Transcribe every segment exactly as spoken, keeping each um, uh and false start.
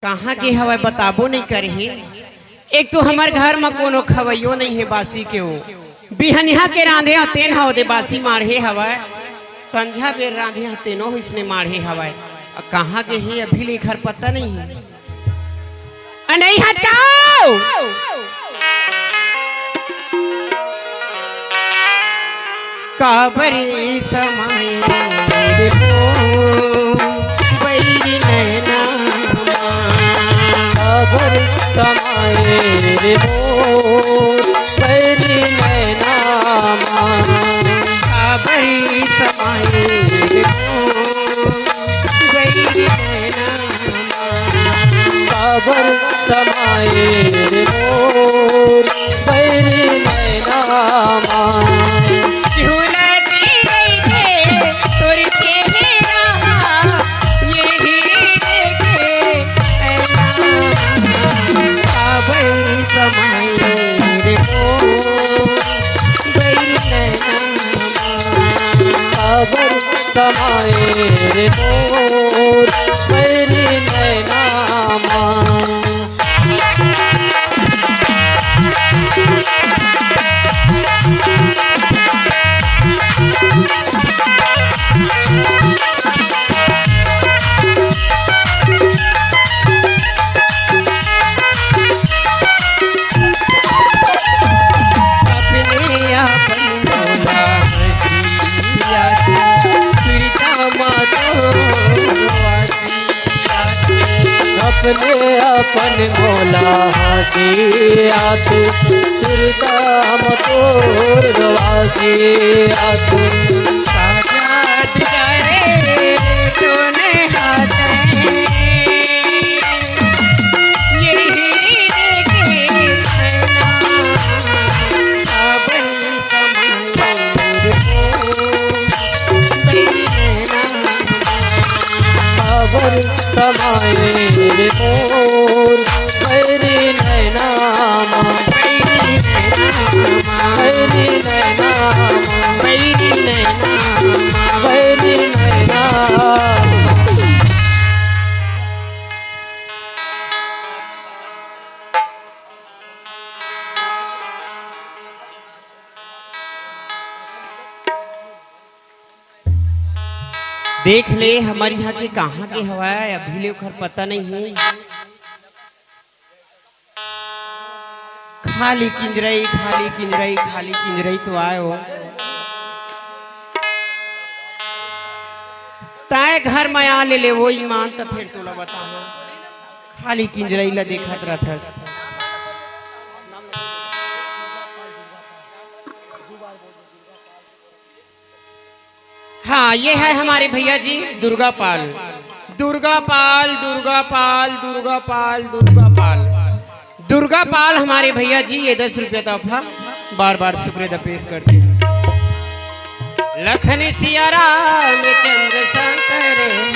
कहाँ के हवय बताबो नइ करे हे। एक तो हमर घर म कोनो खवइयो नइ हे बासी के ओ। बिहनिया के रांधे ह तेन ह ओदे बासी माढ़े हवय। संझा बेर रांधे ह तेनो ह इसने माढ़े हवय। अ कहाँ गे हे अभी ले एखर पता नइ हे। अ नइ हटाओ। काबर समाए रे मोर बैरी नैना मा। काबर समाए रे मोर बैरी नैना मा। काबर समाए रे मोर बैरी नैना मा। काबर समाए रे मोर बैरी नैना मा। झूलत रहिथे तोर चेहरा, ये हीरे के ऐना। काबर समाए रे मोर बैरी नैना मा। काबर समाए रे मोर बैरी नैना मा। अपने आप मोला हंसी आथे, फिर दामा तो रोवाथे। अपने अपन मोला हंसी आथे, फिर दामा तो रोवाथे। साजा दुलारे तोने हाथे। काबर समाए रे मोर बैरी नैना मा। बैरी नैना मा। बैरी नैना मा। बैरी नैना मा। देख ले, हमर इहाँ के कहाँ के हवय, अभी ले ओखर पता नइ हे। खाली किंजरई, खाली किंजरई, खाली किंजरई तो आय ओ। तैं घर म आ ले ले ओ ईमान, त फेर तोला बताहूँ। खाली किंजरई ला देखत रथस। हाँ, ये है हमारे भैया जी दुर्गा पाल। दुर्गा पाल, दुर्गा पाल, दुर्गा पाल, दुर्गा पाल। दुर्गा पाल हमारे भैया जी, ये दस रुपया तोहफा, बार बार शुक्रिया अदा पेश करते हैं। लखन सिया राम चंद्र शंकर हरि ओम।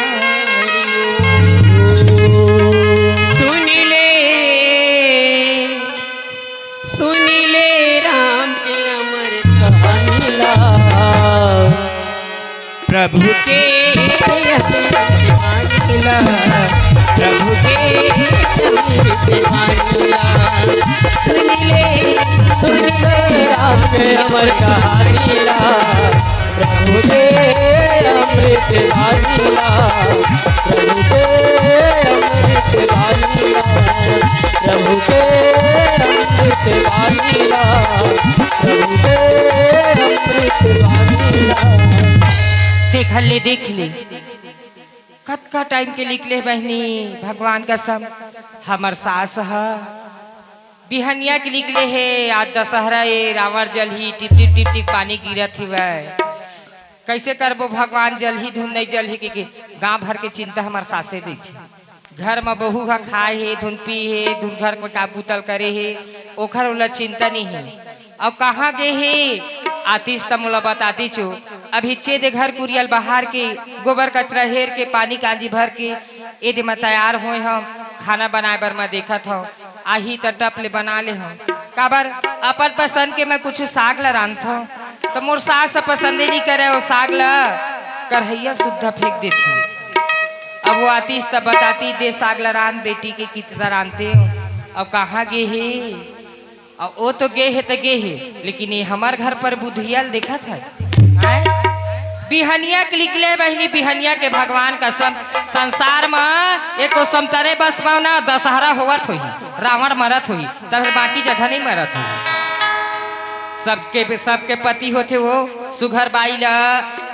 सुन ले, सुन ले राम के अमर कहानी ला। प्रभु के अमृत वाणी ला, प्रभु के अमृत वाणी ला। सुन ले, सुन ले राम के अमर कहानी ला। प्रभु के अमृत वाणी ला, प्रभु के अमृत वाणी ला, प्रभु के अमृत वाणी ला, प्रभु के अमृत वाणी ला। देख ले, देख ले, कतका टाइम के निकले बहिनी, भगवान कसम, हमर सास ह बिहनिया के निकले हे। आज दशहरा ए, रावण जलही, टिप टिप टिप टिप पानी गिरत हिवय। कइसे करबो भगवान, जलही धुन नइ जलही के, के गांव भर के चिंता हमर सासे रहिथे। घर म बहू ह खाए हे, धुन पी हे, धुन घर के काम बूता ल करे हे, ओखर ओला चिंता नइ हे। अउ कहाँ गे हे? आतिस त मोला बतातिस ओ। अभी छेदे घर कुरिया ल बहार के, गोबर कचरा हेर के, पानी कांजी भर के, एदे म तैयार होय हंव, खाना बनाए बर मैं देखत हंव। आही त टप ले बना ले हंव। काबर अपन पसंद के मैं कुछु साग ल रांधथंव, त मोर सास ह पसंदे नइ करय ओ साग ल, करहइया सुद्धा फेंक देथे। अब वो आतिस त बताती, दे साग ल रांध बेटी के, कितना रांधते हो। अब कहाँ गे हे? अब वो तो गे हे त गे हे, लेकिन ये हमर घर पर बुधिया ल देखत हे। हैं? बिहनिया के निकले बहिनी, बिहनिया के भगवान कसम, संसार म एको समतरे बस म ना दशहरा होवत होही, रावण मरत होही, त फेर बाकी जगह नहीं मरत होही। सबके, सबके पति होथे वो, सुघर बाई ल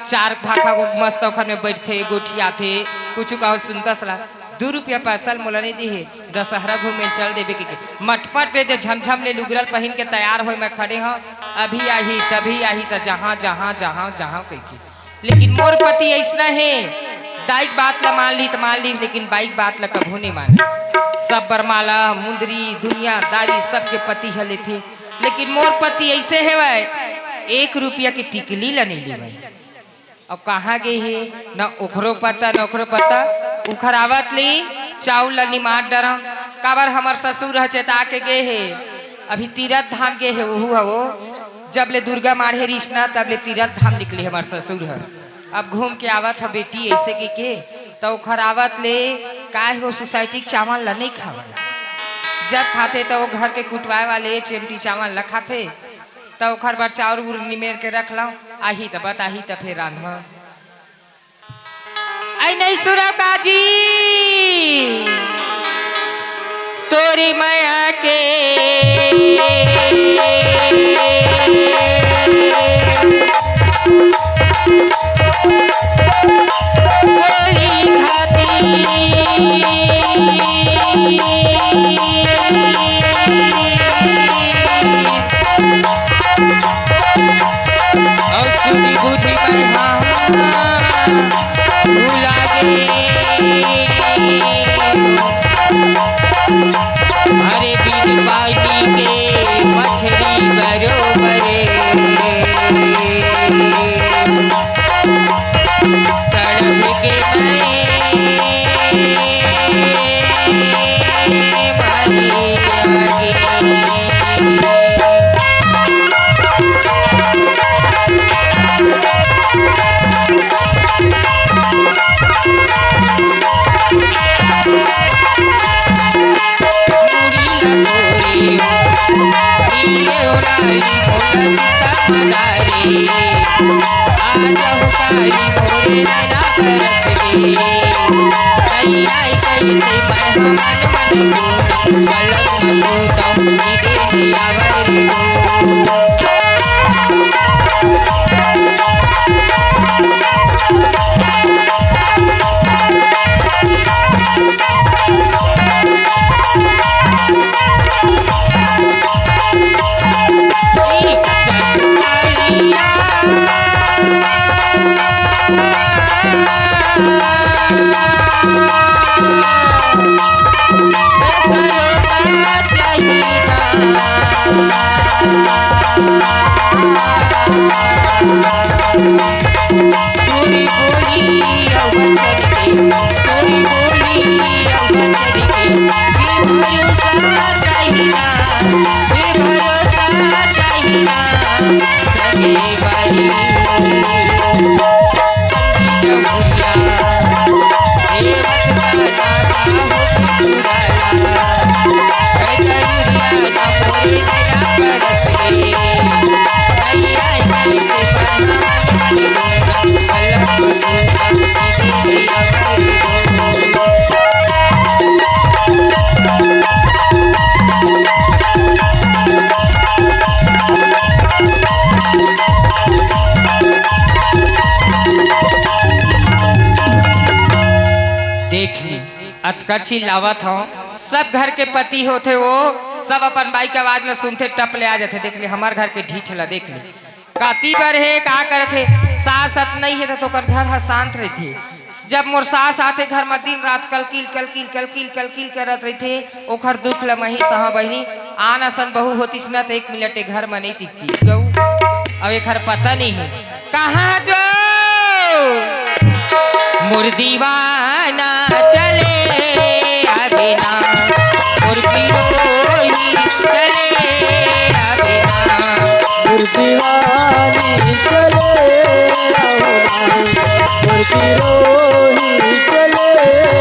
चार भाखा मस्त ओखर में बैठथे, गोठियाथे, कुछु कहो सुनतस ला, दू रुपया पैसा ल मोला नहीं दिहे, दशहरा घूमे ल चल देबे के, के। मटपट दे दे, झमझम ले लुगरा ल पहिन के तैयार होय मैं खड़े हंव, अभी आही, तभी आही, त जहां, जहां, जहां, जहां कहिके। लेकिन मोर पति अइसना हे, दाई के बात ल मान ली त मान ली, लेकिन बाई के बात ल कभू नहीं माने। सब बरमाला, मुंदरी, दुनियादारी सबके पति ह लेथे, लेकिन मोर पति अइसे हेवय, एक रुपया के टिकली ल नहीं लेवय। अब कहाँ गे हे, न ओखरो पता, न ओखरो पता। उखर आवत ले चाउर ल निमार डरम, काबर हमर ससुर ह चेता के गे हे, अभी तीरथ धाम गे हे, ओहू ह वो। जब ले दुर्गा माढ़े रिस ना, तब ले तीरथ धाम निकले हमर ससुर ह। अब घूम के आवत ह बेटी, अइसे के के, त ओखर आवत ले, "काय हो, सोसाइटी के चावल ल नहीं खावय?" जब खाथे, त वो घर के कुटवाए वाले चेमटी चावल ल खाथे। त ओखर बर चाउर उर निमेर के रख लव, आही त बताही त फेर रांधव। ऐ नहीं सुरव का जी, तोरी मया के बोली खाती। अउ सुनी बुद्धि महिमा भुला गे। अरे बिन पानी के मछरी बरोबर तड़प के मैं मरी आगे। देख ली, अतका चिल्लावत हव, सब घर के पति होथे वो, सब अपन बाई के आवाज ल सुनथे, टप ले आ जाथे। देख ले, हमर घर के ढीठ ल देख ले, काती बर हे, का करत हे? सास अत नहीं हे त ओकर घर ह शांत रहिथे। जब मोर सास आथे घर म, दिन रात कलकिल, कलकिल, कलकिल, कलकिल करत रहिथे, ओखर दुख ल मही सहा बहिनी। आन असन बहू होतिस न त एक मिनट ए घर म नहीं टिकती। गऊ, अब एखर पता नहीं हे। कहाँ जो मोर दीवाना चले अबे ना, मोर पिरोही चले अबे ना। मोर दीवानी चले अबे ना, मोर पिरोही चले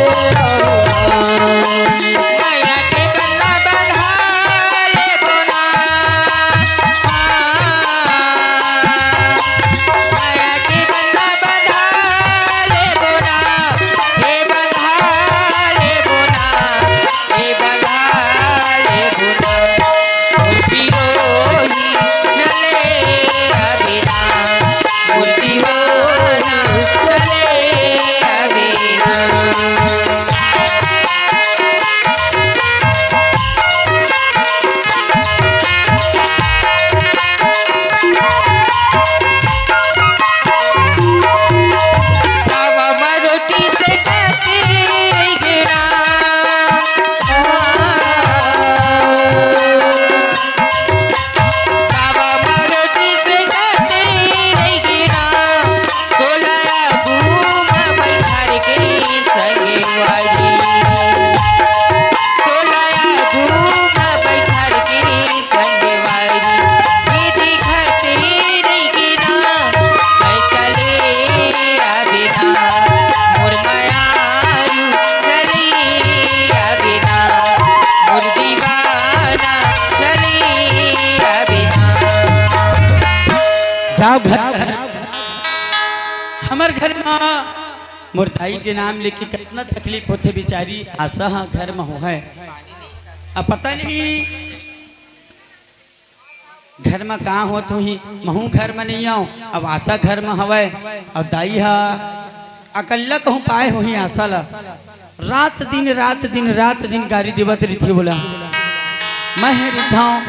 घर, हमर घर म मोर दाई के नाम लेके कतना तकलीफ होथे बिचारी। आशा ह घर म होहय, अब पता नहीं घर म का होत होही, महूं घर म नइ आंव, अब आशा घर म हवय, अउ दाई ह अकल्ला कहूं पाए होही आशा ल। रात दिन, रात दिन, रात दिन गारी देवत रहिथे बोला। मैं हे रिद्धांव,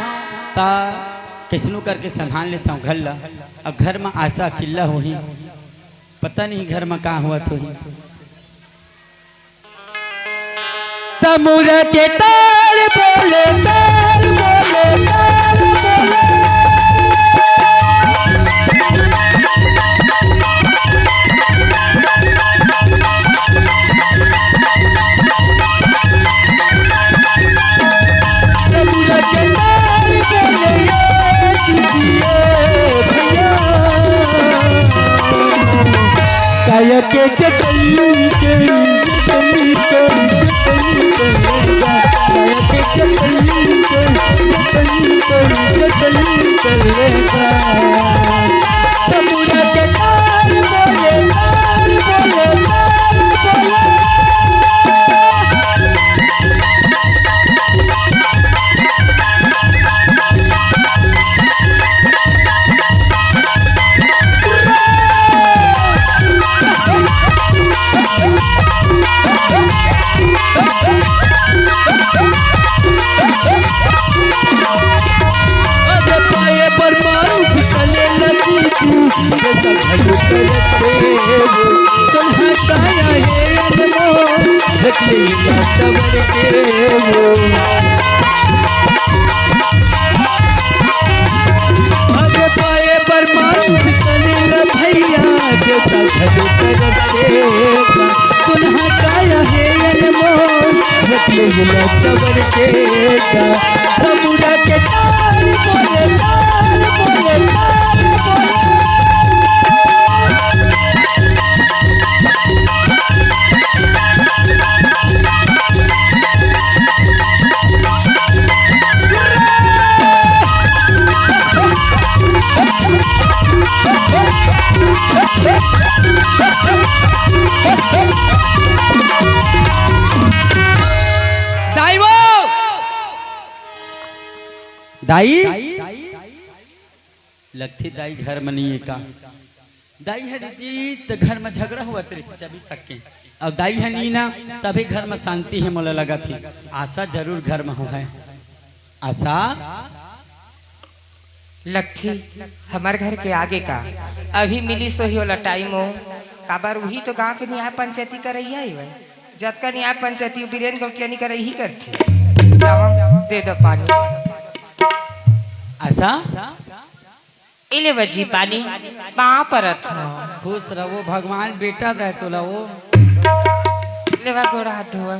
त कइसनो करके संभाल लेथंव घर ल। अब घर म आशा अकेल्ला होही, पता नहीं घर म का होवत होही। तमुरा के तार बोले, तार बोले, तार बोले। तमुरा के तार बोले, ए दीदी, ए भैया। काया के चटनी के, चटनी के, चटनी के, काया के चटनी के, चटनी के, चटनी के। तमुरा के तार बोले, तार बोले, तार बोले। अरे पाए पर मारुच कले लगी तू, जैसा घड़ू करते हो, तन्हा काया है अनमोल, रख ले ये सबर के हो। अरे पाए पर मारुच कले भैया, जैसा घड़ू करते हो, तन्हा काया है अनमोल, रख ले ये सबर के का। समुरा के तार बोले, तार बोले, तार बोले। दाई वो, दाई, लगथे दाई घर म नइ हे का? दाई ह रहितिस त घर म झगड़ा होवत रहितिस अभी तक के। अब दाई ह नइ ना, तभे घर म शांति हे, मोला लगत हे। आशा जरूर घर म होहय। आशा। लगथे हमर घर के आगे का अभी मिलिस होही ओला टाइम हो, काबर उही तो गांव के नियाय पंचायती करइया हवय। जतका नियाय पंचायती बीरेन गौटियानी करइही करथे। जावं, दे दो पानी। आशा। ए ले बजी पानी, पाँव परत हंव। खुश रहो, भगवान बेटा दे तोला वो। लेवा गोड़ हाथ धोवा।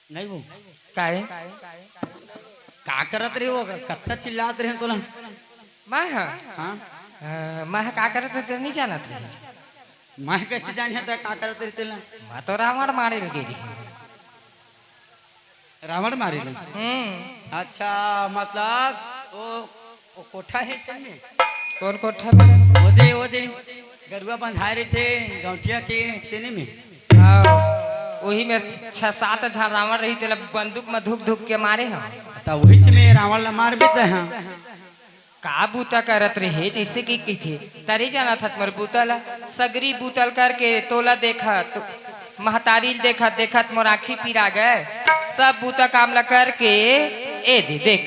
नहीं वो। काहे? का करत रहे हो? कत्ता चिल्लात रहे तोला? मैं ह? हाँ। अ, मैं ह का करत रहे, नहीं जानत रहे। मैं कैसे जानिया था का करत रहे तेला? मैं तो रावण मारे ल गे रही। रावण मारे ल? हम्म। अच्छा, मतलब वो, वो कोठा हे तेन में? कौन कोठा में? वो दे, वो दे, गरुआ बंधाए रहिथे गौटिया के तेने में? हाँ, वही में छह सात झन रावण रही, तेला बंदूक में धुक धुक के मारे हम। त वही में रावण ला मार भी दे हैं। का बूता करत रहे, जैसे कि कहिथे, तरे जानत हस मोर बूता ला, सगरी बूता ल करके तोला देखत, महतारी ल देखत, देखत मोर आँखी पीरा गए, सब बूता काम ला करके, ए दे, देख।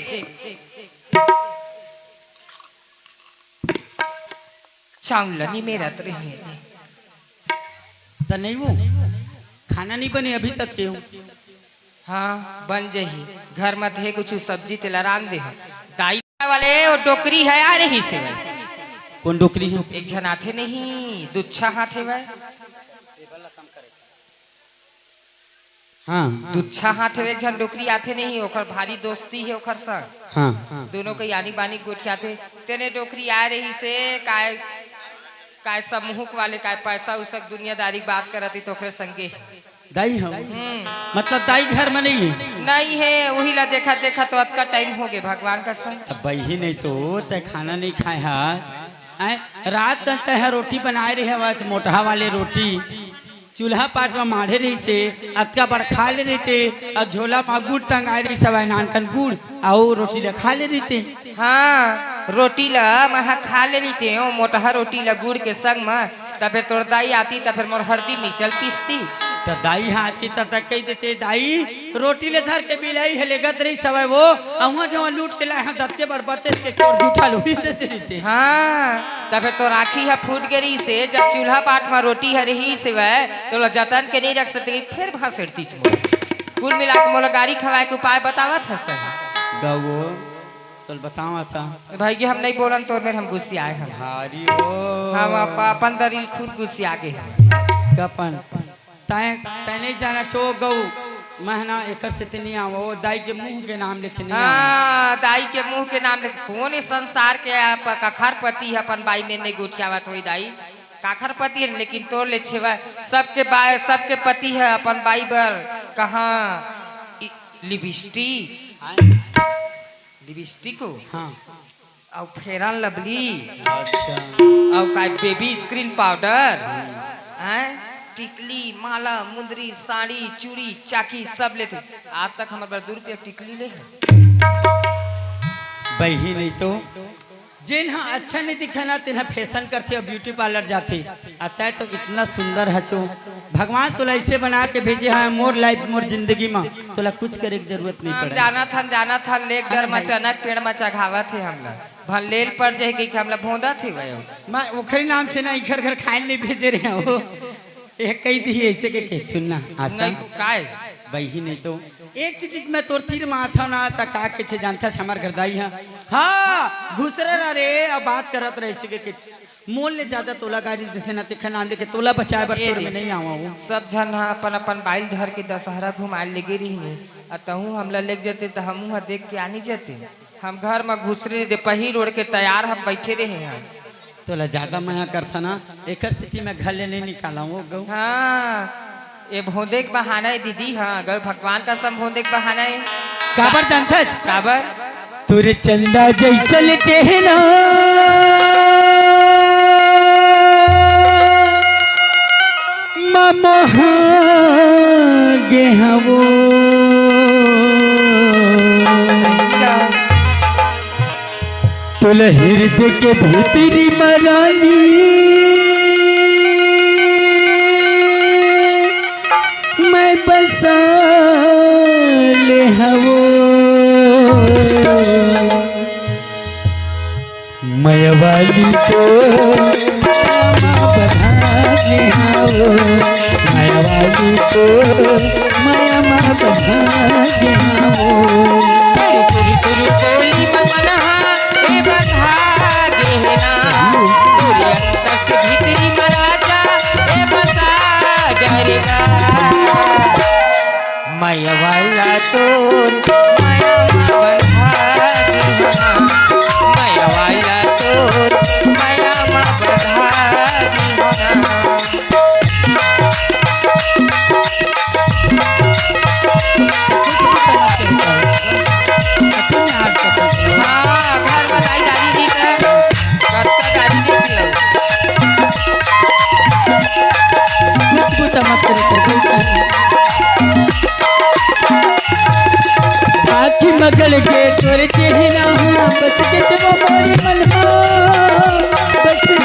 चाउर ला निमेरत रहे। त नहीं वो, खाना नहीं बने अभी तक के हो। हाँ, बन जही। घर म थे कुछ सब्जी तेला रांध दे। दाई वाले वो डोकरी हे आ रही से। कौन डोकरी हे? एक झन आथे नहीं, दुच्छा हाथ हे वह। हाँ। दुच्छा हाथ हे, एक झन डोकरी आथे नहीं, ओकर भारी दोस्ती हे ओकर संग। हाँ। दोनों के यानी बानी गोठियाथे। तेने डोकरी आ रही से, काय, काय समूहक वाले, काय पैसा उसक दुनियादारी बात करत ही तो ओकरे संगे। दाई हम। हम्म। मतलब दाई घर में नहीं है? नहीं है, वही ला देखा देखा तो अतका टाइम हो गए, भगवान का संग। अब वही नहीं तो तय खाना नहीं खाए है। आय, रात तक तय रोटी बनाए रहे, आज मोटहा वाले रोटी चूल्हा पाट में माढ़े रही से, अतका बड़ खा ले रही थे, और झोला में गुड़ टंगाए रही सब, नानकन गुड़, और रोटी ला खा ले रही थे। हाँ, रोटी ला महा खा ले रही थे, ओ मोटहा रोटी ला गुड़ के संग में, तब फिर तोर दाई आती, तब फिर मोर हरदी मिचल पीसती। त दाई हा आती, तब तक कह देते, "दाई, रोटी ले धर के बिलाई है, ले गत रही सवय वो, अहुआ जहाँ लूट के लाए हैं, दत्ते बड़ बचे के कोर जूठा लोही देते रही थे।" हाँ, तब फिर तोर आँखी हा फूट गई रही से, जब चूल्हा पाट में रोटी हा रही से वह, तो ला जतन के नहीं रख सकते, फिर भाषण तीच मोर। कुल मिला के मोला गारी खवाए के उपाय बतावत हस तैं। गऊ, तोल बतावा सा। भाई जी, हम नहीं बोलन तोर मेर, हम गुस्सियाए हम। भारी हो। हम अप-, अपन दरिल खुद गुस्सिया गे हम। कपन? तैं, तैं नहीं जाना छो गऊ, मैं ना एकर से ते नहीं आवो, दाई के मुंह के नाम लेके नहीं आवो। हाँ, दाई के मुंह के नाम लेके, कौन इस संसार के आप कखरपति है अपन बाई में नहीं गोठियावत होई दाई? काखरपति है, लेकिन तोर ले छेवा, सबके बाय, सबके पति है अपन बाई बर, कहाँ इ-, लिपस्टिक, लिपस्टिक हो? हाँ। अउ फेयर लवली। अच्छा। अउ का बेबी स्क्रीन पाउडर, हैं? टिकली, माला, मुंदरी, साड़ी, चूड़ी, चाकी सब लेथे। आज तक हमर बर दू रुपया टिकली ले है। बही नहीं तो, जेन हा अच्छा नहीं दिखा ना, तेन हा फैशन करथे अउ ब्यूटी पार्लर जाथे। आ तैं तो इतना सुंदर हचो, भगवान तोला ऐसे बना के भेजे है, मोर लाइफ, मोर जिंदगी में तोला कुछ करे के जरूरत नहीं हम पड़े। जानत हन, जानत हन, लेक डर हाँ, मचनक पेड़ म चघावत हे हमला। भले ल पड़ जाही कहिके हमला भोंदत हे वयो। मैं ओखरे नाम से ना इखर घर खाए नहीं भेजे रहे हो। ए कही दी ऐसे के, के सुनना आशा। नहीं, काय? बही नहीं तो एक चीज मैं तोर तीर माथा ना त का के थे जानता हमर घर दाई हा। हाँ, घुसरे रह रे, अब बात करत रहे ऐसे के, के मोल ले ज्यादा तोला गाड़ी देथे ना, तेखर नाम लेके तोला बचाए बर ए तोर रे, में नहीं आवा हूँ। सब झन हा अपन अपन बाइल धर के दशहरा घुमाए लेगे रही, आ तहूँ हमला लेग जते त हमू हा देख के आनी जते। हम घर म घुसरे दे पहिर ओढ़ के तैयार हम बैठे रहे हैं। तोला ज्यादा मया करथा ना, एकर स्थिति में घर ले नहीं निकाला वो गऊ। हाँ, ये भोंदे के बहाना है दीदी, हाँ, गऊ भगवान का सम भोंदे के बहाना है। काबर जानथस? काबर? तोरे चंदा जैसल चेहरा मा मोहा गे हवो। तोला हृदय के भीतरी म रानी मैं बसा ले हवो। मया वाली तो मया मा बधा गे हवो। मया वाली तो मया मा बधा गे हवो। तुरु तुरु तुरु बोली ममनहा ए बधा गे हे ना। तुरु अंतस भीतरी म राजा ए बसा डरेगा। मया वाला तोर मया मा बधा गे हवो। मया वाला तोर मया मा बधा गे हवो। हाँ, घर में दाई दादी जी का, घर का दादी जी की हो। कुछ भी तमाश करे, करे, करे। आँखी मगल के तोर चेहरा, हाँ, बस के तो मोरी मन, हाँ, बस के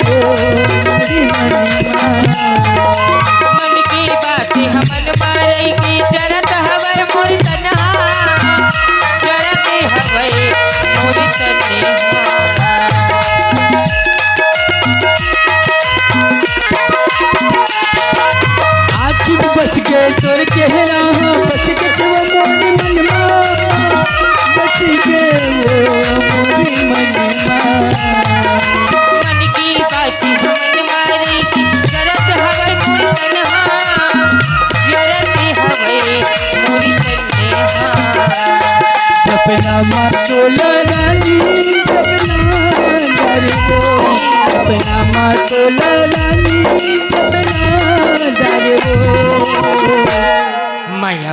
वो मोरी मन, हाँ। मन की बात हमन मारे की जरत हवय मोर तनहा, जरत हवय मोर तनहा। आँखी में बस के तोर चेहरा, हाँ, बस के तो मोर मन मा, बस के वो मोर मन मा। मन की बात हमन मारे की जरत हवय मोर तनहा, जरत हवय मोर तनहा। सपना मा तोला रानी, सपना मा तोला रानी। सपना मा तोला रानी, सपना डारे हो। माया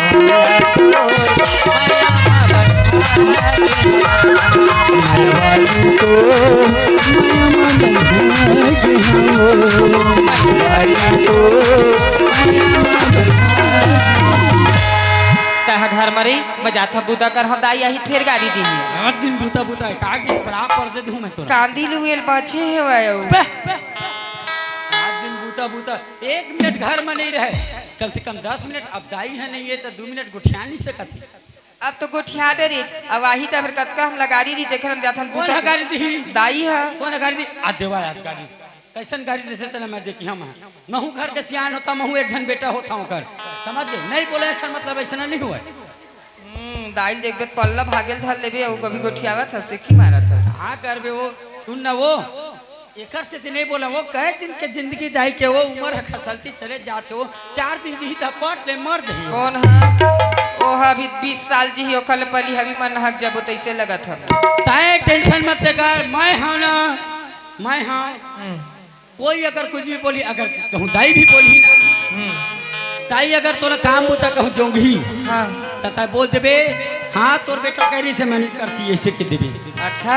तह घर मरे, मैं जाथा बूता कर, हम दाई आही फेर गारी दीही। आठ दिन बूता बूता है, का की बड़ा पर्दे दूं मैं तोरा। कांदी लुएल बाछे हेवय। बे, बे। आठ दिन बूता बूता, एक मिनट घर में नहीं रहे, कम से कम दस मिनट। अब दाई है नहीं है तो दो मिनट गोठिया नहीं सकत। अब तो गोठिया डरेच, अब आही त फिर कतका हम लगारी दी, देखे हम जाथन कौन बूता हगारी दी? दाई है। कौन हगारी दी? आ देवा आज गारी। कैसन गारी देथे तेला मैं देखी हम। महू घर के सियान होता, महू एक झन बेटा होता ओकर। समझ गए? नहीं बोले एकर मतलब ऐसा नहीं हुआ। हम्म, दाई ल देखबे त पल्ला भागेल धर लेबे, अउ कभी गोठियावत हस, सेखी मारत हस। हाँ करबे वो, सुन ना वो, एकर से तो नहीं बोला, वो कै दिन के जिंदगी दाई के, वो उम्र ह खसलती चले जात हे, वो चार दिन जीही त पट ले मर जही। कौन ह? ओ ह अभी बीस साल जीही, ओकर ले पहली हमी मन नहक जबो तैसे लगत हवे। तय टेंशन मत ले कर, मैं हूं ना, मैं हूं। हम्म। कोई अगर कुछ भी बोली, अगर कहूँ दाई भी बोली ना, हम्म। दाई अगर तोला काम बूता कहूँ जोंगही, हाँ। त तय बोल देबे, हाँ, तोर बेटा कह रही से मैनेज करती है, ऐसे के देबे। अच्छा।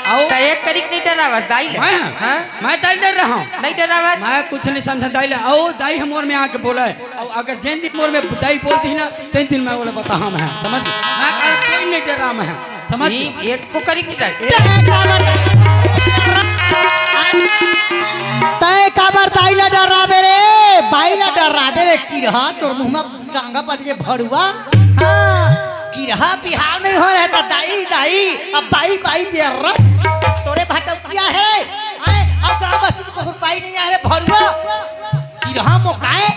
आओ। त एक करिक नहीं डरावस दाई ले? मैं? हाँ? मैं दाई डर रहा हूँ। नहीं डरावस? मैं कुछ नहीं समझा दाई ले। आओ, दाई हम मोर में आके बोला है। और अगर जिन दिन मोर में दाई बोल दी ना, तीन दिन मैं बोला बता हम हैं, समझ? मैं कहा कोई नहीं डरा मैं, समझ? ई एक को करिक नहीं डर। तय काबर दाई ला डराबे रे, बाई ला डराबे रे, किरहा तोर मुंह में टांगा पड़ जे भड़ुआ। हाँ, किरहा बिहाव नहीं हो रहे त दाई, दाई, अब बाई, बाई बेर्रा। तोरे भटौतिया है, आए, अब गाँव बस्ती में कोई बाई नहीं आ रहे भड़ुआ। किरहा मोकाए,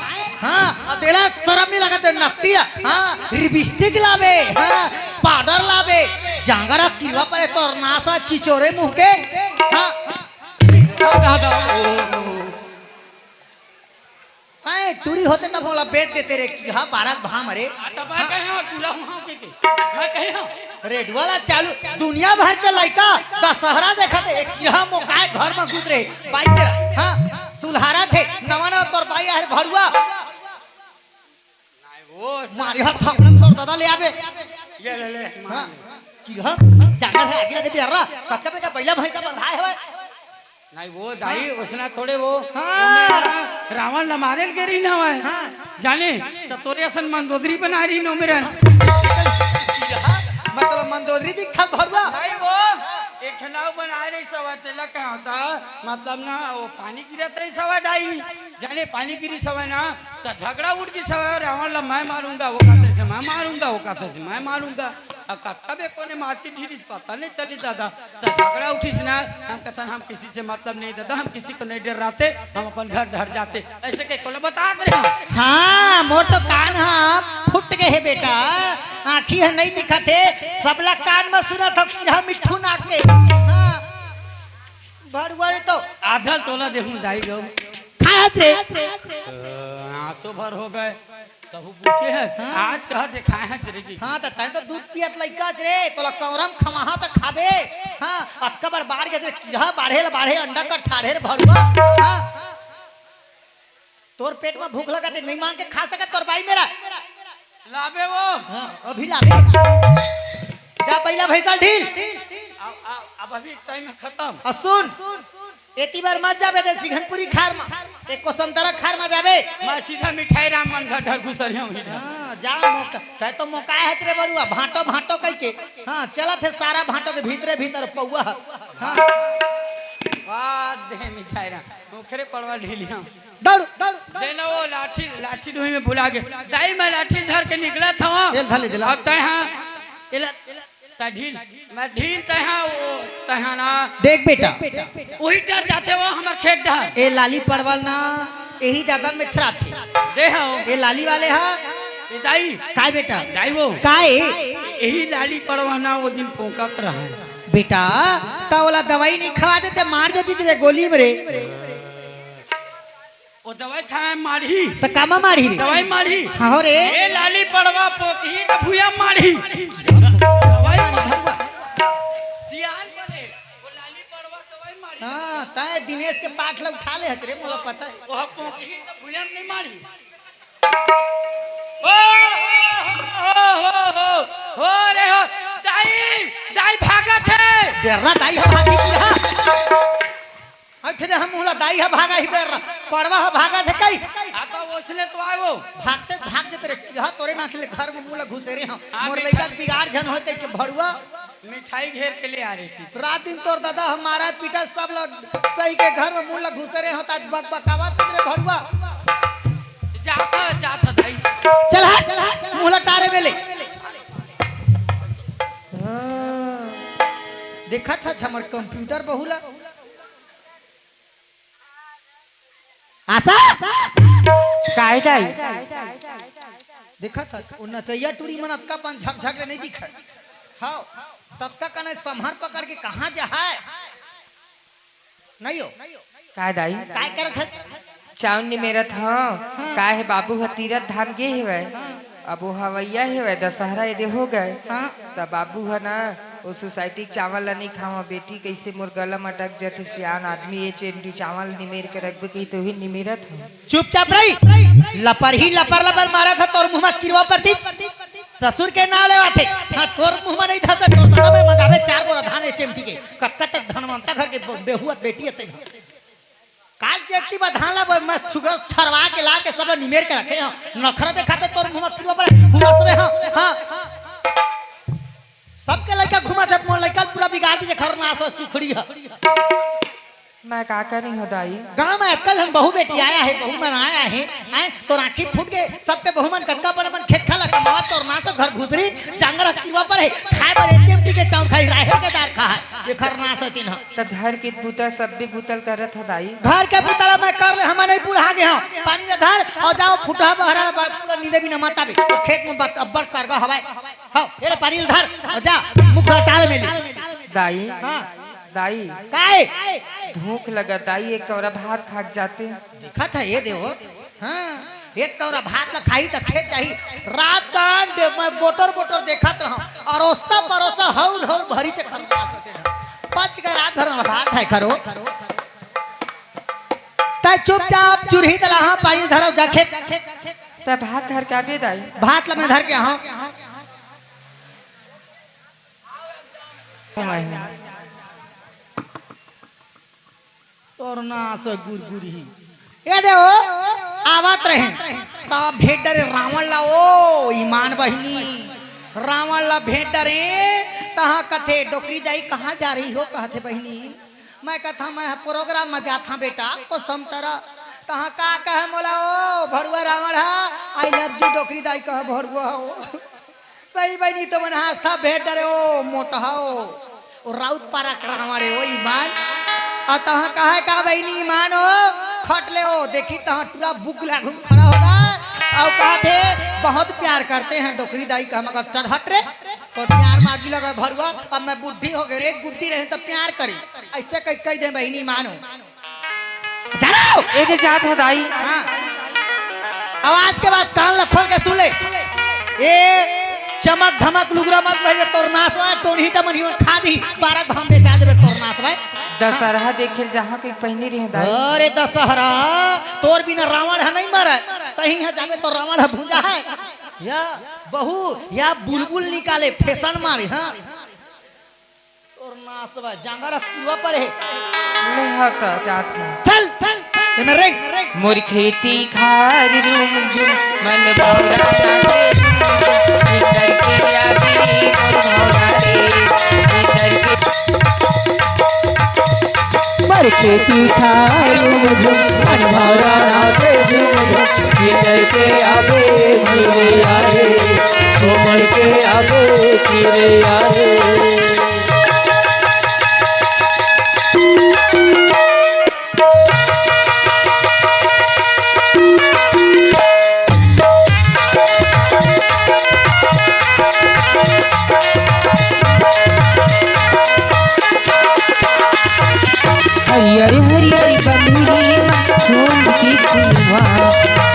हाँ, अब तेला शरम नहीं लगत नकतिया, हाँ, लिपस्टिक लाबे, हाँ, पाउडर लाबे, जांगरा किरवा परे तोर नासा चिचोरे मुंह के, हाँ। काहे टूरी होते तब ओला बेच देते रे, किरहा बारह भाम रे। आ, तब मैं कहे हूँ, टूरा हूँ, हाँ, के, के? मैं कहे हूँ। रेडियो वाला चालू, दुनिया भर के लइका दशहरा देखत हे, किरहा मोकाए घर में घुस रहे, बाई तेरा, हाँ, सुलहारा थे, नवा नवा तोर बाई आहे भड़ुआ। नहीं, वो मारी हाथ थापड़न तोर दादा ले आबे। ये ले, ले, हाँ, मार। किरहा, जांगर है, आगे लगे बेर्रा, कतका बेटा बैला भैंसा बंधाए हवे। नहीं, वो दाई, हाँ। उसना थोड़े वो, हाँ। वो रावण ला मारे ल गे रही ना हवे। हाँ। जाने, त तोरे असन मंदोदरी बना रही नो मेरा। मतलब मंदोदरी दिखत भड़ुआ। नहीं, वो एक ठन अउ बना रही सवा, तेला कहा था, मतलब ना, वो पानी गिरत रही सवा दाई। जाने पानी गिरी सवा ना, त झगड़ा उठ गई सवा, रावण ला मैं मारूंगा, वो कहते से मैं मारूंगा, वो कहते से मैं मारूंगा। अब कब, कब एको ने माची ठीरिस पता नहीं चली दादा। त झगड़ा उठिस ना, हम कथन हम किसी से मतलब नहीं दादा, हम किसी को नहीं डराते, हम अपन घर डर जाते। ऐसे के कोला बता दे रहे हैं। हाँ, मोर तो कान हा फुट गए हे बेटा, आँखी हा नहीं दिखत हे, सबला कान में सुनत हो कि हम मिट्ठू नाक के। हाँ, भड़ुआ रे तो आधा तोला देहूं दाई गो। खायत रे। अ, आंसू भर हो गए। कहू पूछे है, हाँ। आज कहा जे खाए है तेरे की। हाँ, त तैं तो दूध पियत लइका च रे, तोला कौरम खमाहा त खाबे। हाँ, अतका बड़ बाढ़ के रे, किरहा बाढ़े ल बाढ़े, अंडा का ठाढ़े रे भड़ुआ। हाँ। तोर पेट में भूख लगा ते नहीं मांग के खा सकत तोर बाई मेरा। लाबे वो। हाँ, अभी लाबे। जा पहिला भैंसा ढील। अब, अब, अब अभी टाइम खत्म। आ सुन, एती बार मत जाबे दे सिंघनपुरी खार मा, एको संतरा खार मा जाबे। मैं सीधा मिठाई राम मन घर ढर घुसर हूँ ही। हाँ, जा मौका, तै तो मौका है तेरे बड़ुआ, भांटो भांटो कह के। हाँ, चलत है सारा भांटो के भीतरे भीतर पौआ। हाँ। वाह, दे मिठाई राम, ओखरे पड़वा ढीलिया। दौड़, दौड़, दौड़। देना वो लाठी, लाठी डोही में भुला गए। दाई मैं लाठी धर के निकला था वहाँ। तेल धर ले, दिला। अब तय हाँ, एला, तय ढील, मैं ढील तय हाँ, वो तय हाँ ना। देख बेटा। वही डर जाते वो हमार खेत डर। ए लाली परवल ना, यही ज्यादा मिछरा थे। दे हाँ। ए लाली वाले हा। ए दाई। काय बेटा? दाई वो। काय? यही लाली परवल ना वो दिन पोंकत रहा। बेटा, त ओला दवाई नहीं खवा देते, मार देती तेरे गोली में रे। वो दवाई खाए मारही। त कामा मारही रे? दवाई मारही। हाँ हो रे। ए लाली पड़वा पोकही त भुया मारही। दवाई मारही। सियान बने। वो लाली पड़वा दवाई मारही। हाँ, तैं दिनेश के पाठ ला उठा ले हस रे, मोला पता हे। ओह पोंकी तो भुजन नहीं मारी। ओ, हो, हो, हो, हो, हो रे हो, दाई, दाई भागत हे। बेर्रा दाई ह भागी पूरा। अइठे दे हम मुहला दाई ह भागा ही बेर्रा। पड़वा ह भागत हे कई। आ तो ओसने तो आए वो। भागते भाग जत रे, यह तोरे नाक ले घर में मुहला घुसेरे हंव। हाँ, मोर मिठाई। लइका के बिगाड़ झन होते के भड़ुआ। मिठाई घेर के ले आ रही थी। रात दिन तोर दादा ह मारा पीटा सब लोग सही के घर में मुहला घुसेरे हंव, त आज बकबकावत रे भड़ुआ। जात ह, जात ह दाई। चल हट, चल हट, मुहला टारे में ले। हाँ। देखत हस हमर कंप्यूटर बहू ला। आशा? काय दाई? देखत हस, ओ नचइया टूरी मन अतका पन झकझक ले नहीं दिखय। हव, ततका कने संभर पकड़ के कहाँ जाहय? नहीं हो। काय दाई? काय करत हस? चाउर निमेरत हंव। हाँ। काय हे, बाबू ह तीरथ धाम गे हेवय। हाँ। अब वो हवैया हेवय, दशहरा एदे हो गय। हाँ। त बाबू ह ना, वो सोसाइटी के चावल ला नहीं खावंव, बेटी कइसे मोर गला म अटक जथे, सियान आदमी, एच एम टी चावल निमेर के रखबे कही, तो ही निमेरत हंव। चुपचाप रही, लपर ही लपर लपर मारत ह, तोर मुंह म किरवा परती। ससुर के नाव लेवाथे। हाँ, तोर मुंह म नहीं धसे, तोर दादा में मंगावे चार बोरा धान एच एम टी के। कतका तक धनवंता घर के ब-, बेहुआ बेटी हे तेन। काल के एकटी बा धान ला ब-, मस्त सुगर छरवा के ला के सब निमेर के रखे हंव। नखरा देखाथे तोर मुंह म किरवा पर हुरस रे हंव। हाँ। सबके लइका घुमत हे, मोर लइका पूरा बिगाड़ दीजे, खरनास ह, सुखड़ी ह। मैं का करी हंव दाई? गांव में अतका झन बहू बेटी आया हे, बहू मन आया हे, हैं? तोर आँखी फूट गे, सबके बहू मन कतका बन बन खेत खार ला कमावत, तोर नास घर घुसरी, जांगर ह किरवा पर हे, खाय बर एच एम टी के चाउर खाही, राहेर के दार खाहय, ये खरनास हे तेन ह। त घर के बुता सब्बे बुता ल करत हंव दाई। घर के बुता ला मैं कर ले, हमन नहीं बुढ़ा गे हंव। पानी ला धर अउ जाव फुटहा बहरा ला पूरा नींदे बिना मत आबे। खेत में बस अब्बड़ करगा हवय। हव, ये ले पानी ल धर, अउ जा, मुख धर टाल में ले। दाई, हाँ। दाई, काय? भूख लगा दाई, एक कौरा भात खा के जाते। देखत हस, ये देव, हाँ, एक कौरा भात ला खाही त खेत जाही। रात कान दे, मैं बोटर बोटर देखत रहंव, अरोसा परोसा हौल हौल भरी से खरनास होते रहा। पच के रात भर में भात खाय करो। तैं चुपचाप चुरही तला, हाँ, पानी धरव जा खेत। तैं भात धर के आबे दाई। भात ला मैं धर के आहंव। तोर नास गुरगुरही। ए दे ओ, आवत रहे। तब भेंट डरे रावण ला, ओ ईमान बहिनी। रावण ला भेंट डरे, तहाँ कथे, "डोकरी दाई कहाँ जा रही हो?" कहथे बहिनी। मैं कथा, "मैं प्रोग्राम में जाथा बेटा, कोसमतरा।" तहाँ का कहे मोला, ओ भड़ुआ रावण हा, "I love you डोकरी दाई," कहे भड़ुआ हो। सही बहिनी, तो मन हंसथा भेंट डरे, ओ मोटहा हो, ओ राउत पारा के रावण हे, ओ ईमान। अउ तहाँ कहे का बहिनी ईमान हो, खट ले हो, देखी तहाँ टूरा बुक ला घूम खड़ा होगा। अउ कहथे, "बहुत प्यार करते हैं डोकरी दाई का।" मगर चल हट रे, तो प्यार मागी लगा भड़ुआ, अब मैं बुढ़ी हो गई रे, गुड्डी रहे तो प्यार करी, ऐसे कह, कह दे बहिनी ईमान हो। जानो? ए दे जात हंव दाई। हाँ। अब आज के बाद कान ला खोल के सुन ले। ए चमक धमक लुगरा मत भइया, तोर नास होय, टोनही टमनही मन खा दी, बारह घाम बेचा देबे तोर नास होय। दशहरा देखे ल जाहूं कहिके पहिने रहेंव दाई। अरे दशहरा, तोर बिना रावण ह नहीं मरय, तहीं ह जाबे तो रावण ह भुंजाहय। या बहू, या बुलबुल निकाले, फैशन मारे, हाँ। तोर नास बा, जांगर ह कुआ पर हे। ले हा त जात हंव। चल, चल, एमे रेंग। मोर खेती खार रूम झूम, मन भौरा नाचे झूम झूम, भीतर के आगे मोर भौरा रे, भीतर के। मोर खेती खार रूम झूम, मन भौरा नाचे झूम झूम, भीतर के आगे मेरे यारे, कोमल के आगे तेरे यारे। हरियर हरियर बंधुरी मा, सोन के फुलवा,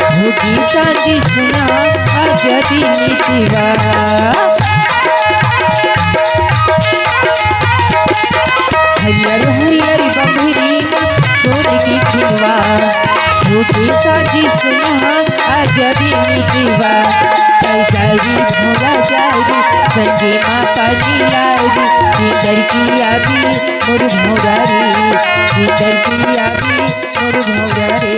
भोगी साजी सुना, आजादी मितवा। हरियर हरियर बंधुरी सोन की खिलवा, फूटे साजी सुनहा आजा दिन दीवा। सैगारी भोला जारी, संगे माँ पानी लारी, इंदर की आबी मोर भोगारी, इंदर की आबी मोर भोगारी।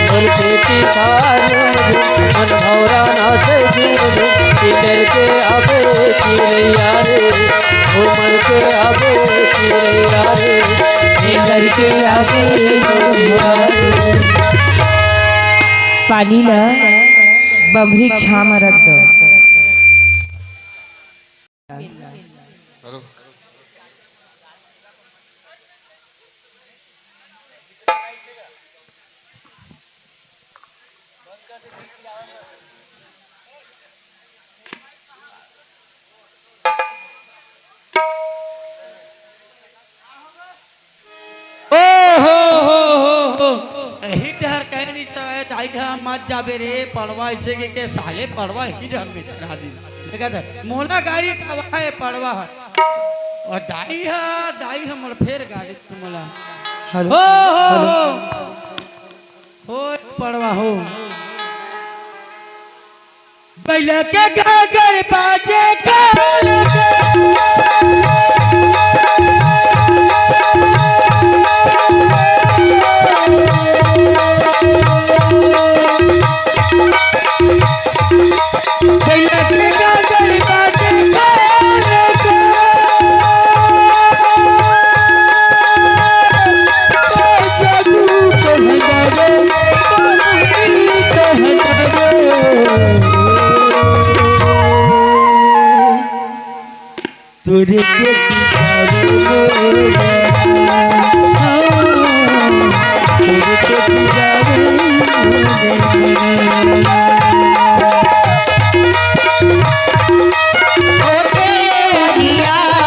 मोर पेटी सारो मन भौरा नाचे गुरु, इंदर के आबे चिड़ैया रे, घूमर के आबे चिड़ैया रे, इंदर के आबे चिड़ैया रे। पानी ल बमरी छांव म रख दो। ओ हो हो हो हो। एही डहर कहे नहीं सवय, दाई घर मत जाबे रे, पड़वा अइसे के, के साले पड़वा एही डहर में चढ़ा दी। देखा था, मोला गाड़ी खवा है पड़वा है। और दाई है, दाई है मोला फेर गाड़ी मोला। हेलो, हो हो हेलो। हो। हो पड़वा हो। बैला के गागर बाजे का। बैला के गागर बाजे का। तोरे के दिखावे मोरे, हाँ, तोरे के दिखावे मोरे। होके उजियार,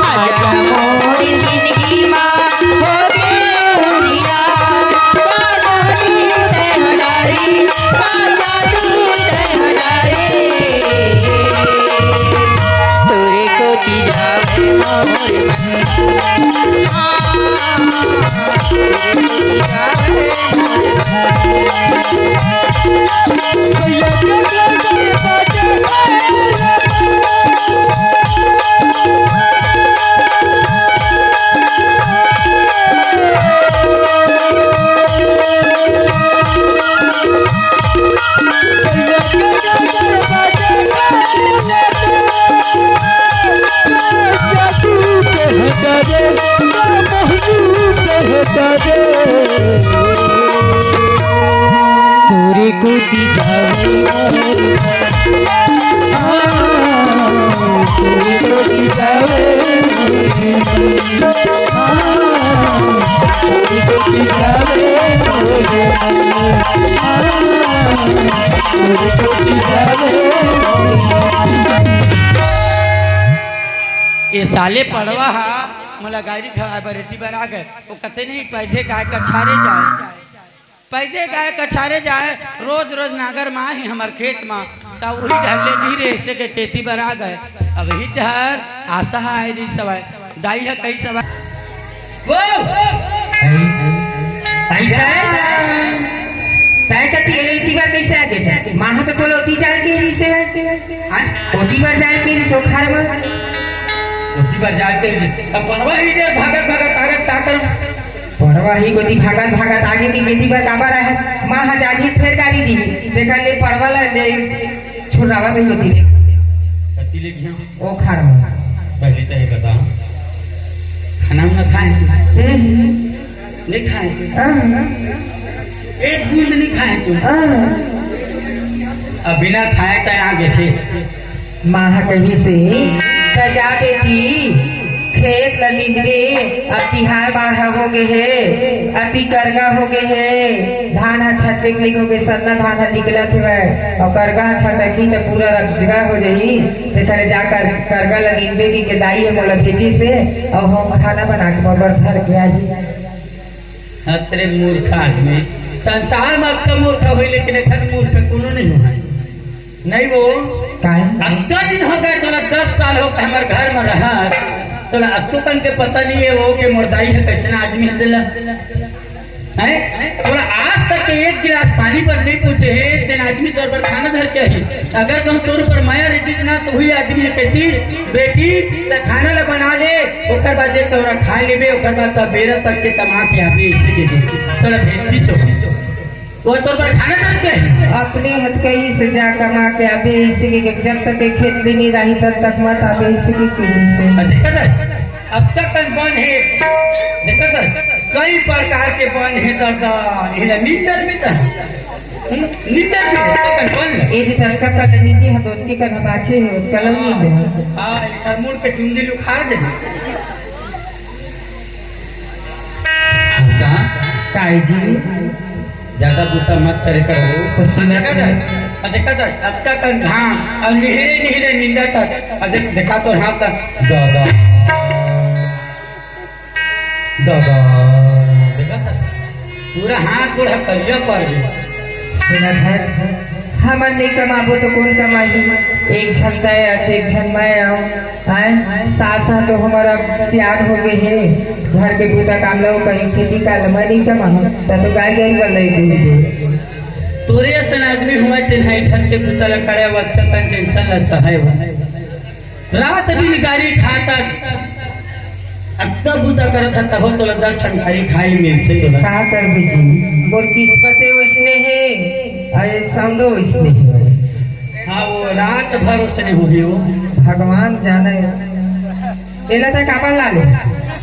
आजा ना मोर जिनगी मा। होके उजियार, बाबोरी तहनारी, आजा तू तहनारी। तोरे कोती जावे मोर मन। तोरे कोती जावे मोर, हाँ, तोरे कोती जावे मोर, हाँ, तोरे कोती जावे मोर, हाँ, तोरे कोती जावे मोर। ए साले पड़वा हा मोला गाड़ी खवाए बर एती बर आ गे। ओ कथे नहीं, पैदे गाय कछारे जाए, पैदे गाय कछारे जाए, रोज रोज नांगर माही हमर खेत मा, त उही डहर ले गिरे से के खेती बर आ गे। अब ही डहर आशा हा आए रही सवय, दाई हा कही सवय। वो! आई, आई, आई, तै कती एती बर कैसे आ गे? माँ हा तो तोला ओती जाए के रहिसे। हाँ? ओती बर जाए के रहिसे, ओखार बर। ओती बर जाए के रहिसे। अब पड़वा ही डहर भागत, भागत, भागत, का कर? पड़वा ही कोती भागत, भागत आगे के खेती बर काबर आहे? माँ हा जाही फेर गारी दी। देखा ले पड़वा ला ले छुड़ावा नहीं होती ले। कती ले गया? ओखार बर। पहले तो ये बताओ, खाना वाना खाए? हम्म। नहीं खाए थे? हाँ। एक बूंद नहीं खाए थे? हाँ। अब बिना खाए तो आ गे थे। माँ हा कहिसे, "त जा बेटी, खेत ल निंदबे, अब तिहार बार हा हो गे हे, अति करगा हो गे हे, धान हा छटक लिक हो गे, सरना धान हा निकलत हेवय, अउ करगा हा छटकही त पूरा रजगा हो जही, तेखरे जा कर, करगा ल निंदबे," कहिके दाई ह मोला भेजिस हे, अउ हम खाना बना के बबर धर के आही। अतरे मूर्ख आदमी, संसार में अतका मूर्ख होई, लेकिन एखन मूर्ख कोनो नहीं हो। नहीं वो। काहे? अतका दिन हो गए, तोला दस साल हो गए हमर घर में रहत। तोला अतको कन के पता नहीं हे वो के मोर दाई हे कइसना आदमी हे तेला। हैं? तोला आज तक के एक गिलास पानी बर नहीं पूछे हे, तेन आदमी तोर बर खाना धर के आही। अगर कहूँ तोर ऊपर मया रहितिस ना, तो वही आदमी हे कहतिस, "बेटी, त खाना ला बना ले, ओकर बाद एक तोरा खा लेबे, ओकर बाद त बेरा तक के कमा के आबे, इसी के दे। तोला भेजतिस ओ।" वो तोर बर खाना धर के आही। अपने हथकई से जा कमा के आबे, इसी के जब तक के खेत भी नहीं रही, तब तक मत आबे, इसी के कही से। अच्छा, देखा था? अब तक कन बन हे, देखा था? कई प्रकार के बन हे दादा, इला निंदर भी था। हम्म, निंदर भी हे, तक कन बन हे। ए दी तक कन निंदी हे, तो उनके कन बाचे हे, उसका लव नहीं दे। हाँ, इधर मुड़ के चुंदी उखाड़ दे। हंसा। काय जी? ज्यादा बूता मत करे करो। तो सुना, सुना। अ, देखा था, अतका कन घाम, अउ निहिरे निहिरे निंदा था। अ, देख, देखा तो हाथ था। दादा। दादा। देखा था? पूरा हाथ गोड़ ह करिया पड़ गया। सुनत हे, हमन नहीं कमाबो तो कौन कमाही? एक झन तय अच, एक झन मैं आऊं। आय, सास ह तो हमर अब सियान हो गए हे, घर के बूता काम लो कहीं, खेती काल मैं नहीं कमाहूं, त तो गाय गरु वाला ही दूध दे। तोरे असन आदमी हुआ तेन हाई घर के बूता ला करे, वक्त का टेंशन ला सहाय हुआ। रात दिन गारी खाता, अतका बूता करत ह, तभो तोला दस ठन गारी खाए मिलथे तोला। का करबे जी, मोर किस्मते वइसने हे, अरे समदो वइसने हे। हाँ, वो रात भर उसने हुई हो। भगवान जाने। एला तक अपन ला ले।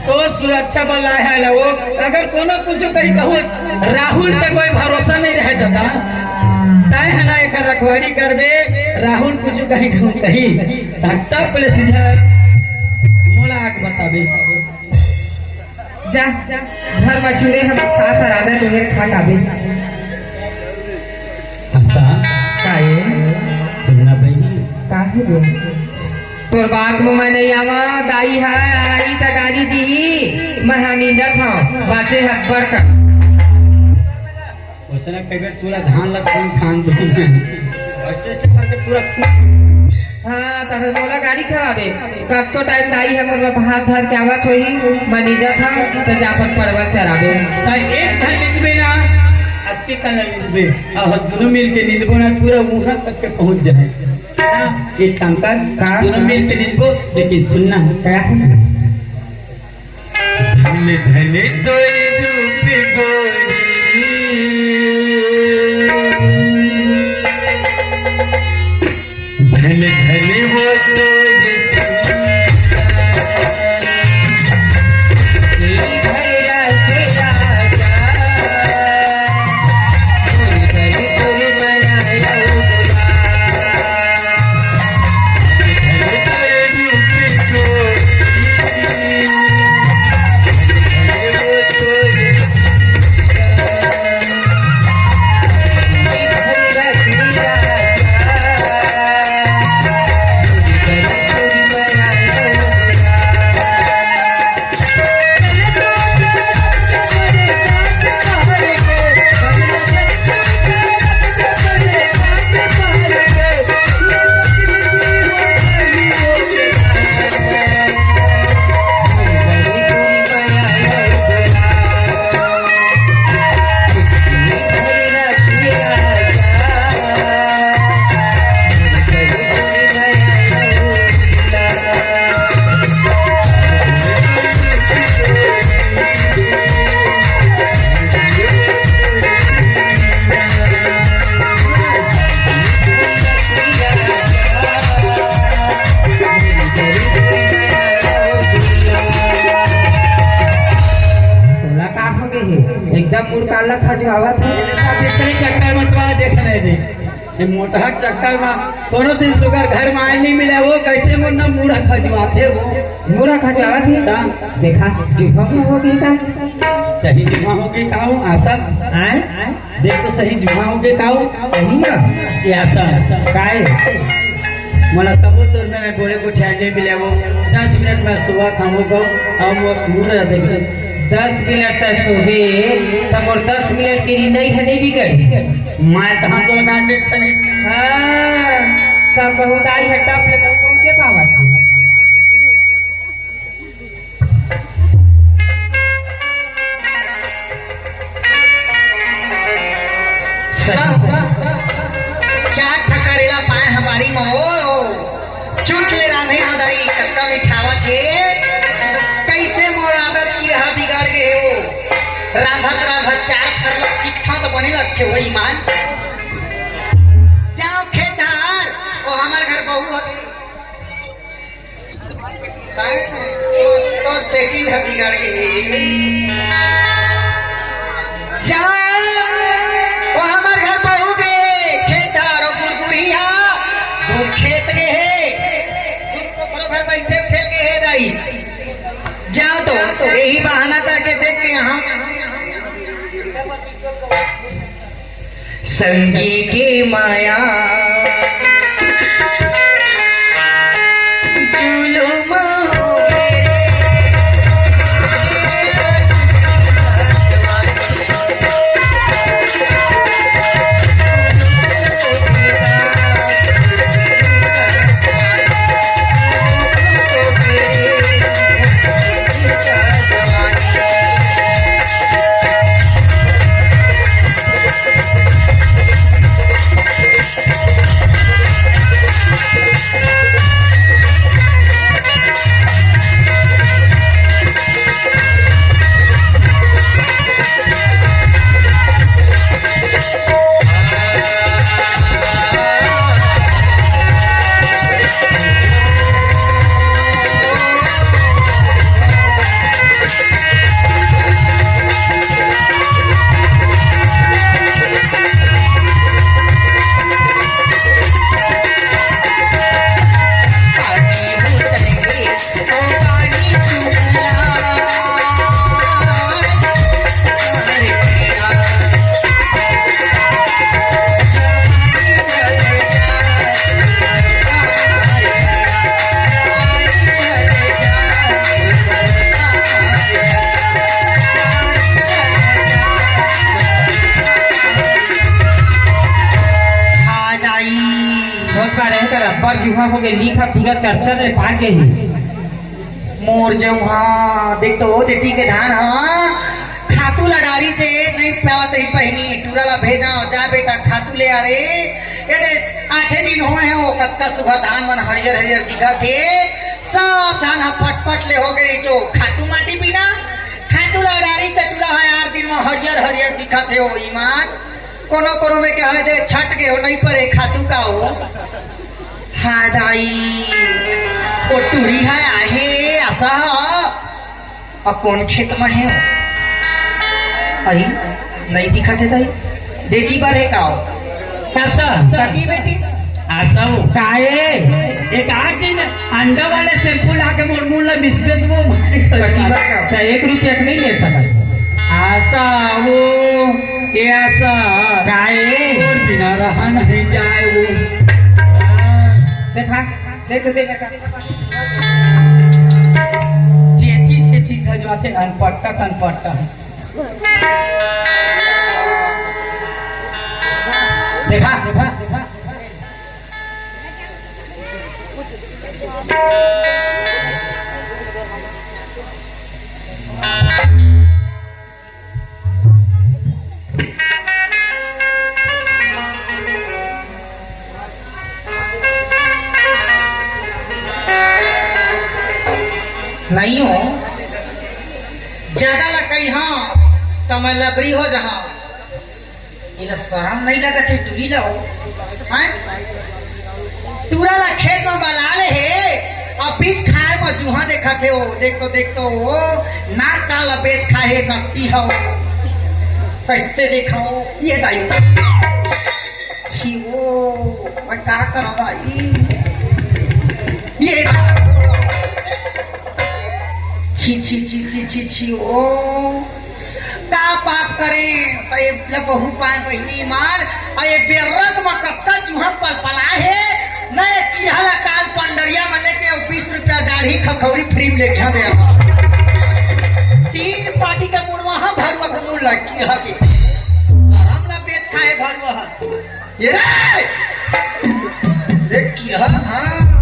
तो सुरक्षा बल लाए हे ला वो। अगर कोनो कुछ कहीं कहूँ, राहुल तक कोई भरोसा नहीं रहे दादा। तय हे ना एक रखवारी करबे, राहुल कुछ कहीं कहूँ कहीं। धक्का पहले सीधा मोला आग बताबे। जा, घर म चूरे हम सास हरादा तुहेर खा काबे। हंसा। काहे? सुनना बहिनी। काहे बे? तोर बात म मैं नहीं आवा, दाई ह आई त गारी दीही, मैं ह निंदत हंव, बाचे हब्बर का। वइसने कहिबे पूरा धान ला खून खान दूं मैं। ऐसे ऐसे करके पूरा खून। हाँ, तब मोला गारी खवाबे। कतको टाइम दाई ह मोर बर भात धर के आवत होही, मैं निंदत हंव, त जा अपन परवल चराबे। त एक झन निंदबे ना, अतके कन निंदबे। अउ हम दुनों मिल के निंदबो ना, पूरा उहाँ तक के पहुँच जाए। हाँ, एक काम कर, का? दुनों मिल के निंदबो, लेकिन सुनना है। का? धन धन तोर रूप गोरी, धन धन वो तोर तोला का हो गे हे? एकदम मुड़ काला खजुआवत हे। सब एकरे चक्कर में तो देख रहे थे। ये मोटहा चक्कर में कोनो दिन सुगर घर में आए नहीं मिले, वो कैसे मुन्ना मुड़ा खजुआते वो। मुड़ा खजुआवत हे? हाँ। देखा, जुफा हो गई का? सही जुफा हो गई का वो, आशा? आए? देख तो सही जुफा हो गए का हो? सही ना? ये आशा। काय? मोला तबो तो मैं गोरे को ठहरने मिले वो। दस मिनट में सुबह खाऊंगा, हम वो घूम रहे थे। दस मिनट तक सोबे, तब और दस मिनट के लिए नहीं है, नहीं बिगड़। मैं कहाँ तो लगा के सही। हाँ, सब बहुत आई है, टप लेकर पहुंचे पावा। चार ठा करेला पाए हमारी माँ ओ, चुट ले रांधे हमारी कक्का मिठावत हे। कैसे मोर आदत की रहा बिगाड़ गए हो। रांधत रांधत चार फरला चिकथा तो बने लगते हो ईमान। जाओ खेत धार, ओ हमार घर बहू हवे। काहे? तो, तो सेटिंग ह बिगड़ गे। जा, वो हमर घर बहू गे, खेत धार, वो गुरगुरी हा, धूम खेत गे हे। धूम तो घरो घर बैठे खेल गे हे दाई। जा तो, यही बहाना करके देख के यहाँ। संगी के माया जुलुम होगे रे। हाँ दाई। सोच पा रहे कर अब्बर जुहा हो गए, लीखा पूरा चर्चा में पा के ही। मोर जउहा, देख तो, ओ देती के धान हा, खातू ला डारी से नहीं पावत रही बहिनी, टूरा ला भेजा, जा बेटा खातू ले आ रे। ये दे, आठे दिन होए हैं, वो कतका सुघर धान मन हरियर हरियर दिखत हे, सब धान हा पटपट ले हो गए, जो खातू माटी बिना, खातू ला डारी से टूरा हा आठ दिन में हरियर हरियर दिखत हे, ओ ईमान। कोनो कोनो में के हवे दे छट के हो, नहीं परे खातू का हो। हाँ दाई, ओ टूरी है आहे, असा ह। अब कौन खेत में है? अही, नहीं दिखत है दाई। देखी बार है का हो? कसा? कती बेटी? असा हो। काहे? एक आठ दिन अंडा वाले शैम्पू ला के मोर मुंह ला मिसबे तो वो मारे कती बार का? अच्छा, एक रुपया के नहीं ले सकत। असा हो, ये असा। काहे? और बिना रहा नहीं जाए वो। देखा, देख, देख, देख। चेती, चेती खजुआथे, अनपट्टा, अनपट्टा। देखा, देखा। नहीं हो, ज्यादा ला कही हाँ, तो मैं लबरी हो जहाँ। इला शरम नहीं लगत हे, टूरी ला हो? हैं? टूरा ला खेत में बला ले हे, अब बीच खार में जुहा देखत हे वो। देख तो, देख तो वो, नाक कान ला बेच खाए हे, नकटी हो। कैसे देखा हो? ये दाई। छी वो, मैं का करूँ भाई? ये छी, छी, छी, छी, छी, छी, ओ। का पाप करे, त ये ल बहू पाए बहिनी मार, अउ ये बेर्रक म कतका चूहा पलपला हे, न ये कीड़ा ल काल पंडरिया म लेके अउ बीस रुपया दाढ़ी खखौरी free म लेके दे। तीन पाटी के मुड़वा ह भरुआ के मुड़ ल कीड़ा के। आराम ल बेच खाए भरुआ ह। ये रे! रे कीड़ा, हाँ।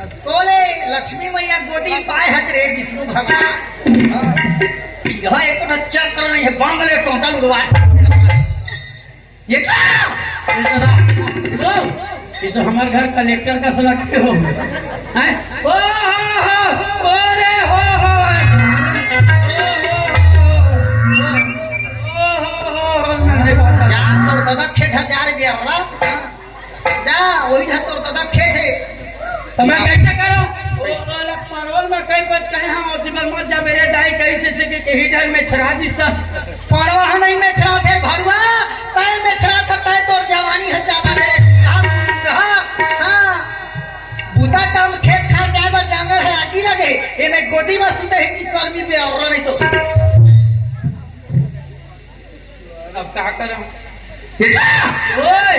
सोले लक्ष्मी मैया गोदी पाए हत रे विष्णु भगवान। हाँ। कीड़ा एक तो चक्कर नहीं है, बांगले टोटल उड़वा। ये क्या? ये तो रा-, ओ, ये तो हमारे घर कलेक्टर का सलाह के हो। हैं? ओ हो हो, ओ रे हो हो। ओ हो हो हो, मैं नहीं बोलता। जा, तोर दादा खेत हर जा रे बेरा। जा, वही घर तोर दादा खेत है। तो मैं कैसे करूं? ओ साला परवल में कई बात कहे हम, ओती बर मत जा मेरे दाई, कहीं से, से के, के हीटर में छरा दिस त। पड़वा ह नहीं मेछराथे भरुआ, तय मेछराथे, तय तोर जवानी ह चाबा दे। हाँ, हाँ, हाँ। बूता काम खेत खार जाए बर जांगर है, आगी लगे। एमे गोदी में सुते है कि शर्मी पे और नहीं तो। अब का करम? बेटा! ओए!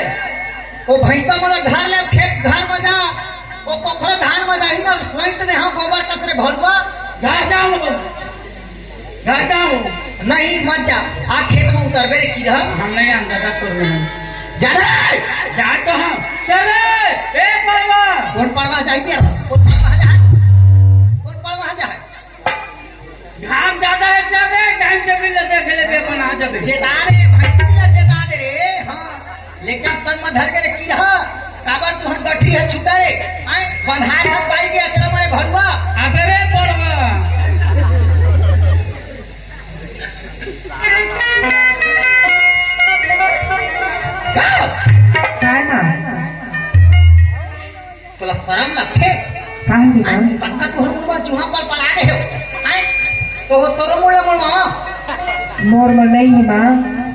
ओ भैंसा मन ला घर ले, खेत घर में जा, ओ कोखरो धान में जाही ना, सहित ने हाँ गोबर कचरे भरुआ। घर जाओ, घर जाओ। नहीं, मत जा, आ खेत में उतरबे रे की रह। हम नहीं आन दादा तोर में। जा रे! जा तो हम। चल रे, ए पड़वा। कौन पड़वा जाई तेरा? कौन पड़वा जा? कौन पड़वा जा? घाम ज्यादा है, चल रे, टाइम टेबल ले देख ले, बे बना जबे। चेता दे, भैंसिया चेता दे रे, हाँ। लेकिन संग में धर के रे की रहा, काबर तुहर गठरी है छुटा रे, आए, बन्हार हाथ पाई के अचरा मारे भरुआ। अबे रे पड़वा। का? काय ना? तोला शरम लगथे? काहे रे आय, माँ? पक्का तोहर मुड़वा चूहा पल पला गे हो। आय, तो वो तोरो मुड़वा मुड़वा। मोर में नहीं है माँ।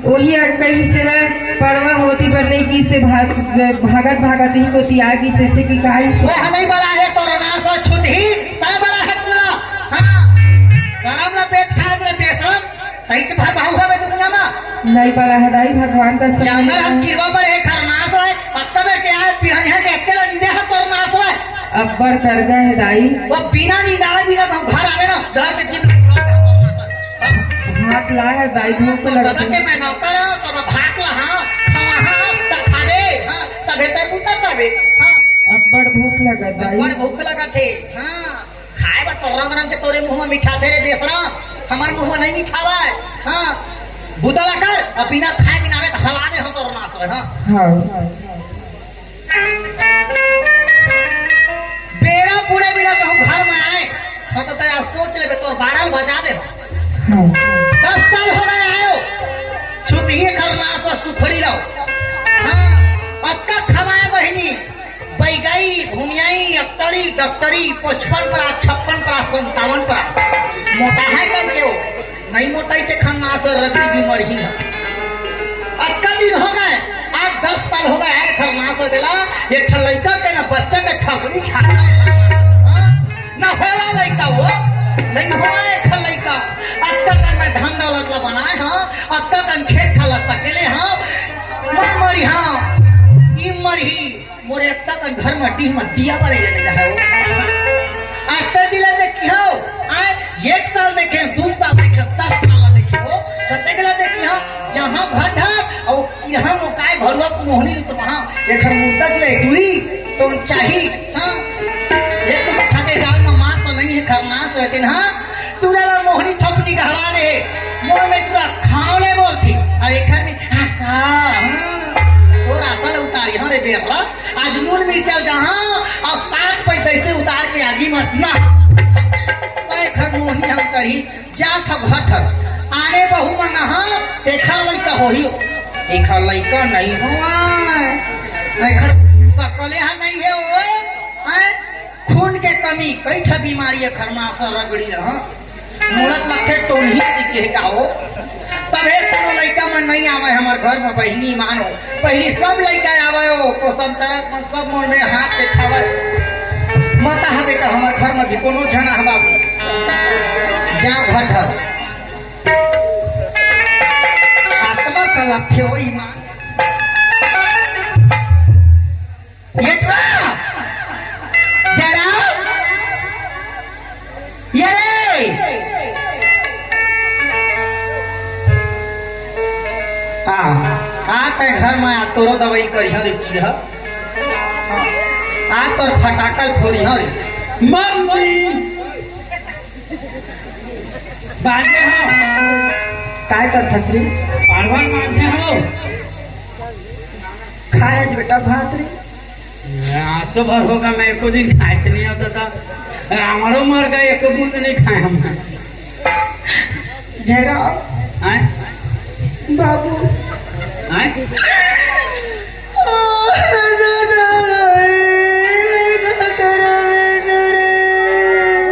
वही अटकई से ना पड़वा होती पर नहीं की से भाग, भागत भागत ही कोती आ गई से, से की काई सो। वह नहीं बड़ा है तोरो नाम तो छुदही, तय बड़ा है तूला। हाँ, शरम ला पेट खाए रे बेशरम। तई तो भर भाऊ हवे दुनिया मा। नहीं पड़ा है दाई, भगवान का सब जानवर हम किरवा पर है, खरनास होय, अत्ता में क्या है, पिरंज है, देख के लगी दे, हम तोर नास होय। अब्बड़ करगा है दाई। वो बिना निंदाए, बिना हम घर आवे ना, डर के जीव निकल जाए, तोर नास होय। भात ला है दाई, भूख तो लगा दादा के। मैं नौकर हूँ, तो मैं भात ला, हाँ, खावा, हाँ, तब खा दे, हाँ, तब हेतै बूता तबे, हाँ। अब्बड़ भूख लगा दाई। अब्बड़ भूख लगा थे, हाँ। खाए बर तो रंग रंग के तोरे मुंह में मिठाथे रे बेशरम, हमर मुंह में नहीं मिठावय। हाँ, बुता ला कर, अब बिना खाए बिना रे हला दे हम तोर नास रे, हाँ। हाँ। बेरा पूरे बिना कहूँ घर में आए, हाँ तो तैयार सोच लेबे तोर बारह बजा दे। हाँ। दस साल हो गए आयो, छुतिये खरनास सुथड़ी लो। हाँ, अतका खवाए बहिनी, बैगई, भुमियाई, अक्टरी, डॉक्टरी, पचपन परा, छप्पन परा, संतावन परा। मोटा है कल के हो? नहीं मोटाई के खन्ना से रगड़ी भी मरही है। अतका दिन हो गए, आज दस साल हो गए है खरना से दिला, ये ठल लइका के ना बच्चा के ठगुरी छाटा है। हाँ? ना होला लइका वो, नहीं होला एक ठल लइका। अतका कन मैं धन दौलत ला बनाए हाँ, अतका कन खेत खाला सकेले हाँ, मत मरी हाँ, ई मरही। मोरे अतका कन घर म डीह म दिया बरे ले रहे हो। आज ते दिला देखी हो, आय एक साल देखे, दू साल देखे, दस साल देखे हो, सत्ते गला देखी हो, जहाँ भंडार और किरहा मोकाय भरुआ को मोहनी तो वहाँ एखर मुद्दा जो है दूरी तो चाही, हाँ? ये तो कथा के जाल में मांस तो नहीं है, खरनास रहते ना, हाँ? टूरा ला मोहनी थपनी गहवा दे, मोर में टूरा खावले बोलथी, अउ एखर में आशा, हाँ, तोर आशा ला उतारी, हाँ रे बेरला, आज नून मिर्चा जहाँ, अउ साग पैसा से उतार के आगी मत ना। मैं एखर मोहनी हम करही, जा थक घर थक, आने बहू मंगा, हाँ, एखर लइका होही, एखर लइका नहीं होवय, एखर सकले हा नहीं है, ओए, हैं? खून के कमी, कई ठा बीमारी है, खरनासा रगड़ी रहा। मुड़त लगथे टोनही सीखे का हो। तभे कोनो लइका मन नहीं आवे हमर घर में, बहिनी मानो। पहली सब लइका आवे हो, तो सब तरह में सब मोर में हाथ देखावे। मत हा बेटा, हमर घर में भी कोनो झन हा बाबू। जा घर घर। आत्मा का लक्ष्य हो ईमान। ये टुरा! जरा! ये रे! आ, आ तैं घर में आ, तोरो दवाई करिहँ रे की ह। आ तोर फटाकल फोड़िहँ रे। मम्मी! बाजे हो। काय करथस रे? परवल बाजे हो। खाए आज बेटा भात रे। आंसू भर होगा, मैं एको दिन खाए से नहीं होता था। रावणो मर गए, एको बूंद नहीं खाए हम। जयराम। आए? बाबू। आए?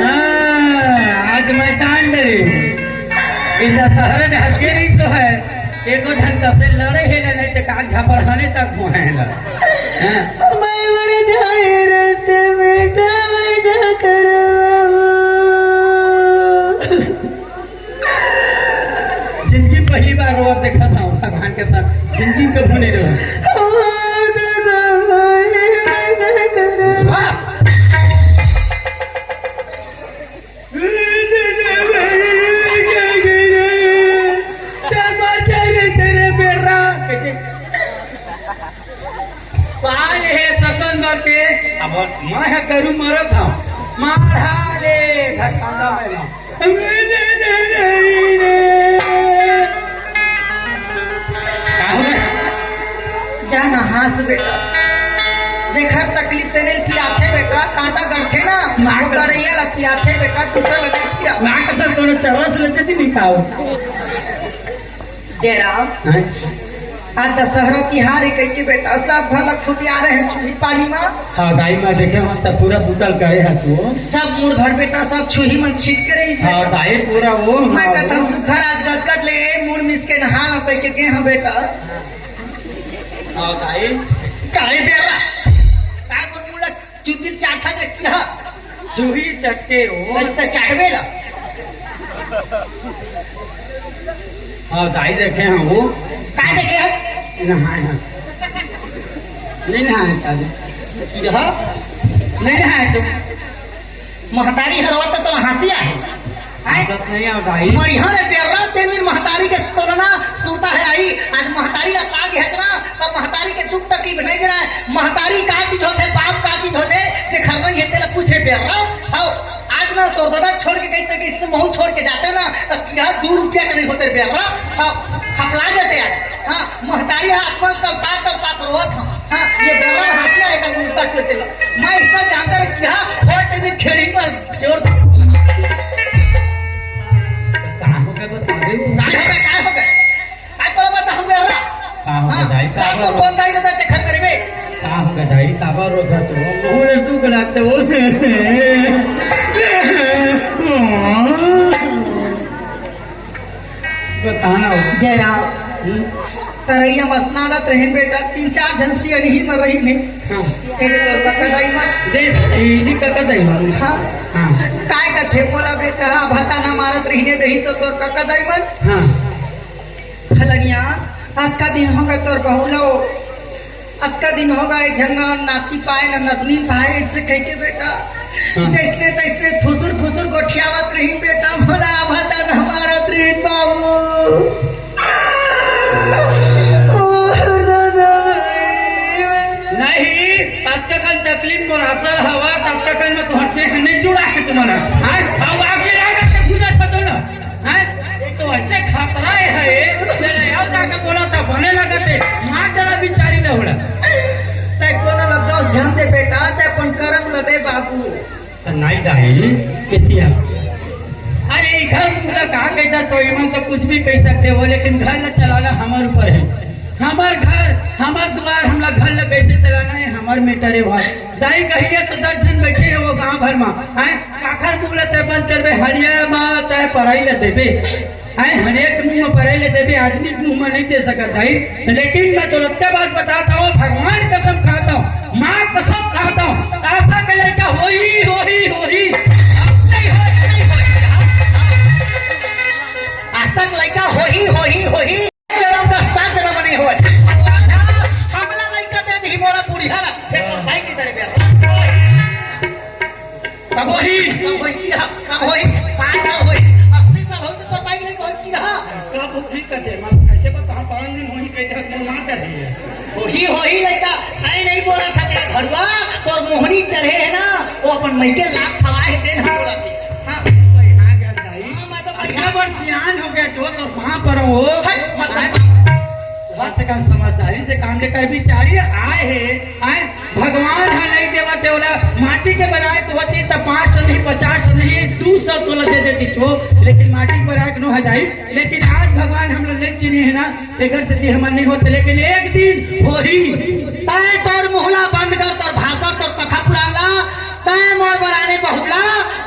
हाँ, आज मैं जान गई। इधर शहर ढके रही सो है। एको झन कसे लड़े हे ना, नहीं तो कान झापड़ हने तक मुहेला। हाँ। मैं मर जाए रहते बेटा, मैं क्या करूँ? जिंदगी में पहली बार रोवत देखत हूँ भगवान के साथ, जिंदगी में कभू नहीं रोवत। वाह! पाल हे ससन बर के, अब मैं ह गरु मरत हूँ, मार हाले घटाना में ना। का हो गया? जा ना हाँस बेटा, जेखर तकलीफ तेने पियाथे बेटा, कांटा गड़थे ना, मार वो कर। गड़ैया ला पियाथे बेटा, दूसरा लगे पिया। ना कसर कोनो चरस लेते थी नहीं खाओ। जयराम, हैं? आज दशहरा तिहार है कह के बेटा, सब भलक फुटिया रहे हैं छुही पानी में। हाँ दाई, मैं देखे हूँ तब पूरा बुतल करे है तू। सब मुड़ भर बेटा, सब छुही मन छीट के रही हाँ बेटा। दाई, पूरा वो मैं हाँ, कथा वो। सुखर आज गदगद ले मुड़ मिस के नहा ला कह के गे हाँ बेटा। हाँ दाई। काहे बेरा? का गुनमुड़ा चुतिल चाटा जे किहा। जूही चट्टे हो। बस तो चाटबे ला। हाँ, दाई देखे हैं वो। का देखे हैं? नहाए हैं। नहीं नहाए चालू। किहा? नहीं नहाए तो। महतारी हरवत तो हंसी आहे। आय? हंसत नहीं आवत आई। मरिहा रे बेर्रा, तेन दिन महतारी के तोलना सुरता है आई। आज महतारी ला पाग है ना, तब महतारी के दुख तकलीफ नहीं देना है। महतारी का चीज होथे, बाप का चीज होथे, जे घर में ये तेला पूछे बेर्रा। हाओ, आज ना तोर दादा छोड़ के गई, तो इसने महू छोड़ के जाते ना, तो क्या दो रुपया के नहीं होते बेर्रा। हाओ, खपला जाते आज। हाँ, महतारी हाथ में कल पाक, कल पाक रोवत हम। हाँ, ये बेर्रा हंसिया है, कल उल्टा चोर चला। मैं इसका जानता हूँ, क्या होए तेरी खेड़ी पर जोर दे। का हो गया बता दे। का हो गया, का हो गया? का तोला बता हम बेरा? का हो गया हाँ, भाई, का का हो तो गया? बोलता ही रहता है, देखा तेरे में। का हो गया भाई, का बार रोता तो? वो बोले तू गलाते बोल। बताना हो। जयराम, हम्म? तरैया मसनादत रहे बेटा, तीन चार झन सियनही मर रही ने। हाँ। तेरे तोर कका दाई मन। दे, इही कका दाई मन। हाँ। हाँ। काय कथे मोला बेटा, भता ना मारत रहिने देही तो तोर कका दाई मन। हाँ। फलनिया, अतका दिन हो गए तोर बहू लो, अतका दिन हो गए झन नाती पाए ना नतनी पाए, इससे कह के बेटा, हाँ। जैसने तैसने फुसुर फुसुर गोठियावत रही बेटा, मोला भता ना मारत रही बाबू। नहीं, तब तक तकलीफ मोर असल हवा, तब तक मैं तुहर देह नहीं जुड़ा है तुम्हारा। हाँ? अब आके राग से गुजर था दोनों। हाँ? एक तो ऐसे खतरा है, मेरे यार जाके बोला था, बने लगा थे, मार डाला बिचारी ने उड़ा। तै कोनो ला दोष झन दे बेटा, तै अपन करम ला दे बाबू। त नाई दाई, केतिया। अरे, ई घर पूरा कहा कहता तो इमन तो कुछ भी कह सकते हो, लेकिन घर ला चलाना हमारे ऊपर है। हमार घर, हमार द्वार, हमला घर ला कैसे चलाना है, हमार matter है भाई। दाई कहिए तो दस जन बैठे हैं वो गांव भर में, हैं? काखर मुंह ला तय बंद करबे, हरिया मा तय पराई ला देबे। आय, हर एक मुंह में परे ले देबे, आदमी के मुंह में नहीं दे सकत भाई। लेकिन मैं तो लगता बात बताता हूँ, भगवान कसम खाता हूँ, माँ कसम खाता हूँ, आशा के लड़का होही, होही, होही। नहीं होय, नहीं होय। आशा के लड़का होही, होही, होही। जन्म का सात जन्म नहीं होय। हमला लड़का दे दी मोरा बुढ़िया ला, फिर तो भाई की तरह बेरा। कब होही? कब होही? कब होही? साठ साल होही, अस्सी साल होही, तो बताई नहीं, होही कि रहा? कब होही कथे? मैं कैसे बता? पाँच दिन होही, कह दे, मोर माँ कर रही है। होही, होही, लड़का, नहीं, नहीं बोला था तेरा घरुआ, तो मोहनी चढ़े है ना, वो अपन मई के लात खवा है, तेन हम बोला थे। हाँ। तो यहाँ गया जाई। हाँ, मैं तो अच्छा, बस सियान हो गया, जो तो वहाँ पर हो। हट, मत कर। कम से कम समझदारी से काम ले। कर्मचारी आए हे, आए, भगवान ह नहीं देवत हे, ओला माटी के बनाए के होती त पाँच सौ नहीं, पचास सौ नहीं, दू सौ तोला दे देती छो, लेकिन माटी के बनाए के नो है जाई। लेकिन आज भगवान हम लोग नहीं चिन्हे है ना, तेकर से कि हमर नहीं होते, लेकिन एक दिन होही। तय तोर मुहला बंद कर, तोर भाषण, तोर कथा पुराण ला, तय मोर बर आने बहू ला,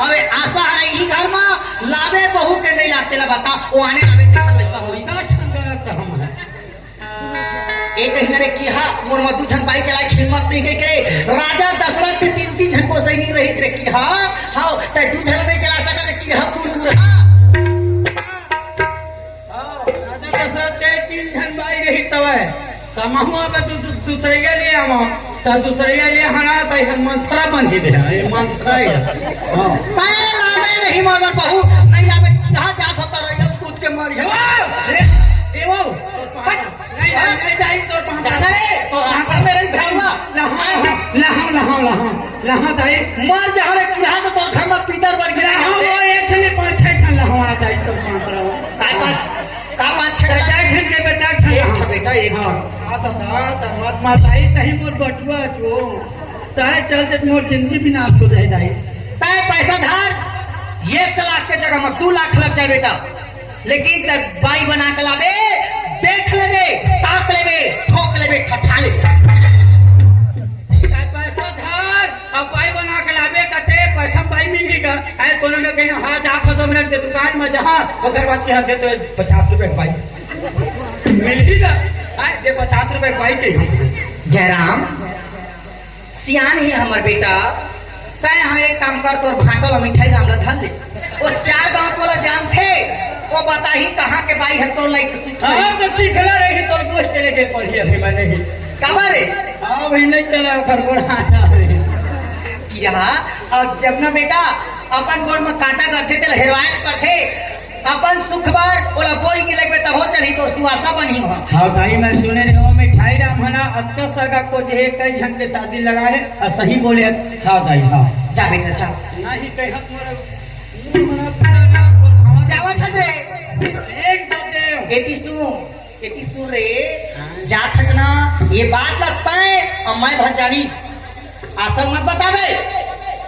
अबे आशा हरे ई घर मा लावे बहू के नहीं लागते ला बता, वो आने लावे तेकर लइका होही। दस ठन गलत हम है। ए कहिन रे कि हा, मोर म दू झन बाई चलाए के हिम्मत नहीं हे के। राजा दशरथ के तीन तीन झन गोसैनी रहिस रे कि हा, हाव, तै दू झन नहीं चला सकत रे कि हा, कुरकुर हा। हाव, राजा दशरथ के तीन झन बाई रहिस हवय। त महूं अब दू-, दू-, दूसरइया ले आवा, त दूसरइया ले हना, त हम मंथरा बन ही दे, ये मंथरा ही। हां। तै लावे नहीं मगर बहू, नहीं लावे, कहां जात होता रह, जब कूद के मर गया। ए, ए वो, हट। नहीं, नहीं, नहीं, नहीं, तोर पाँच जाना रे, तो रास्ता में रही भैया। लहा, लहा, लहा, लहा, लहा, दाई। मर जा रे, बुढ़ा तो तोर घर में पीतर बन के लहा, वो एक ठने पाँच छह ठन लहा, दाई, तोर पाँच रहो। का पाँच, का पाँच छह तो ठन? चार ठन के बता, ठन एक लहा। ठन बेटा, एक हाँ। ठन। हाँ, तो दा, तो मत, मत, दाई, सही मोर बटुआ छो। ताए चलते तो मोर जिंदगी विनाश हो जाए, दाई। ताए पैसा धार, एक लाख के जगह में दू लाख लग जाए, बेटा। लेकिन तब बाई बना के लाबे, देख लेबे, ताक लेबे, ठोक लेबे, ठठा लेबे। तब पैसा धार, अब बाई बना के लाबे, कते पैसा बाई मिलही का? आए कोनो में कहीं, हाँ, जा, दो मिनट के दुकान में जहाँ, ओकर बाद के यहाँ दे तो पचास रुपए के बाई। मिलही का? आए, दे पचास रुपए के बाई के यहाँ। जयराम, सियान हे हमर बेटा, तैं ह एक काम कर, तोर भांटो ल मिठाई राम ल धर ले। वो चार गांव तोला जानथे, वो बताही कहाँ के बाई ह तोर लाइक सुत हाँ, तो चिखला रही, तोर पूछ के लेके पढ़ी अभी मैंने ही। काबर रे? हाँ, वही नहीं चला, ओकर गोड़ हाथ आ रही। किया, अब जब ना बेटा अपन गोड़ में कांटा करथे, तेला हेरवाए करथे, अपन सुख बर ओला बोल के लगबे, तभो चलही, तोर सुवासा बनही हो। हाँ दाई, मैं सुने रहे हो, मिठाई राम हना अतका सगा को जे कई झन के शादी लगा है, और सही बोले है। हाँ दाई, हाँ। जा बेटा, जा। नहीं कही हक मोर, मोर मना पूरा ना, मोर भावना जावत हस रे। एक दो देव। एती सुन, एती सुन रे। हाँ। जात हस ना, ये बात लगता है, और मैं भर जानी। आशा मत बतावे,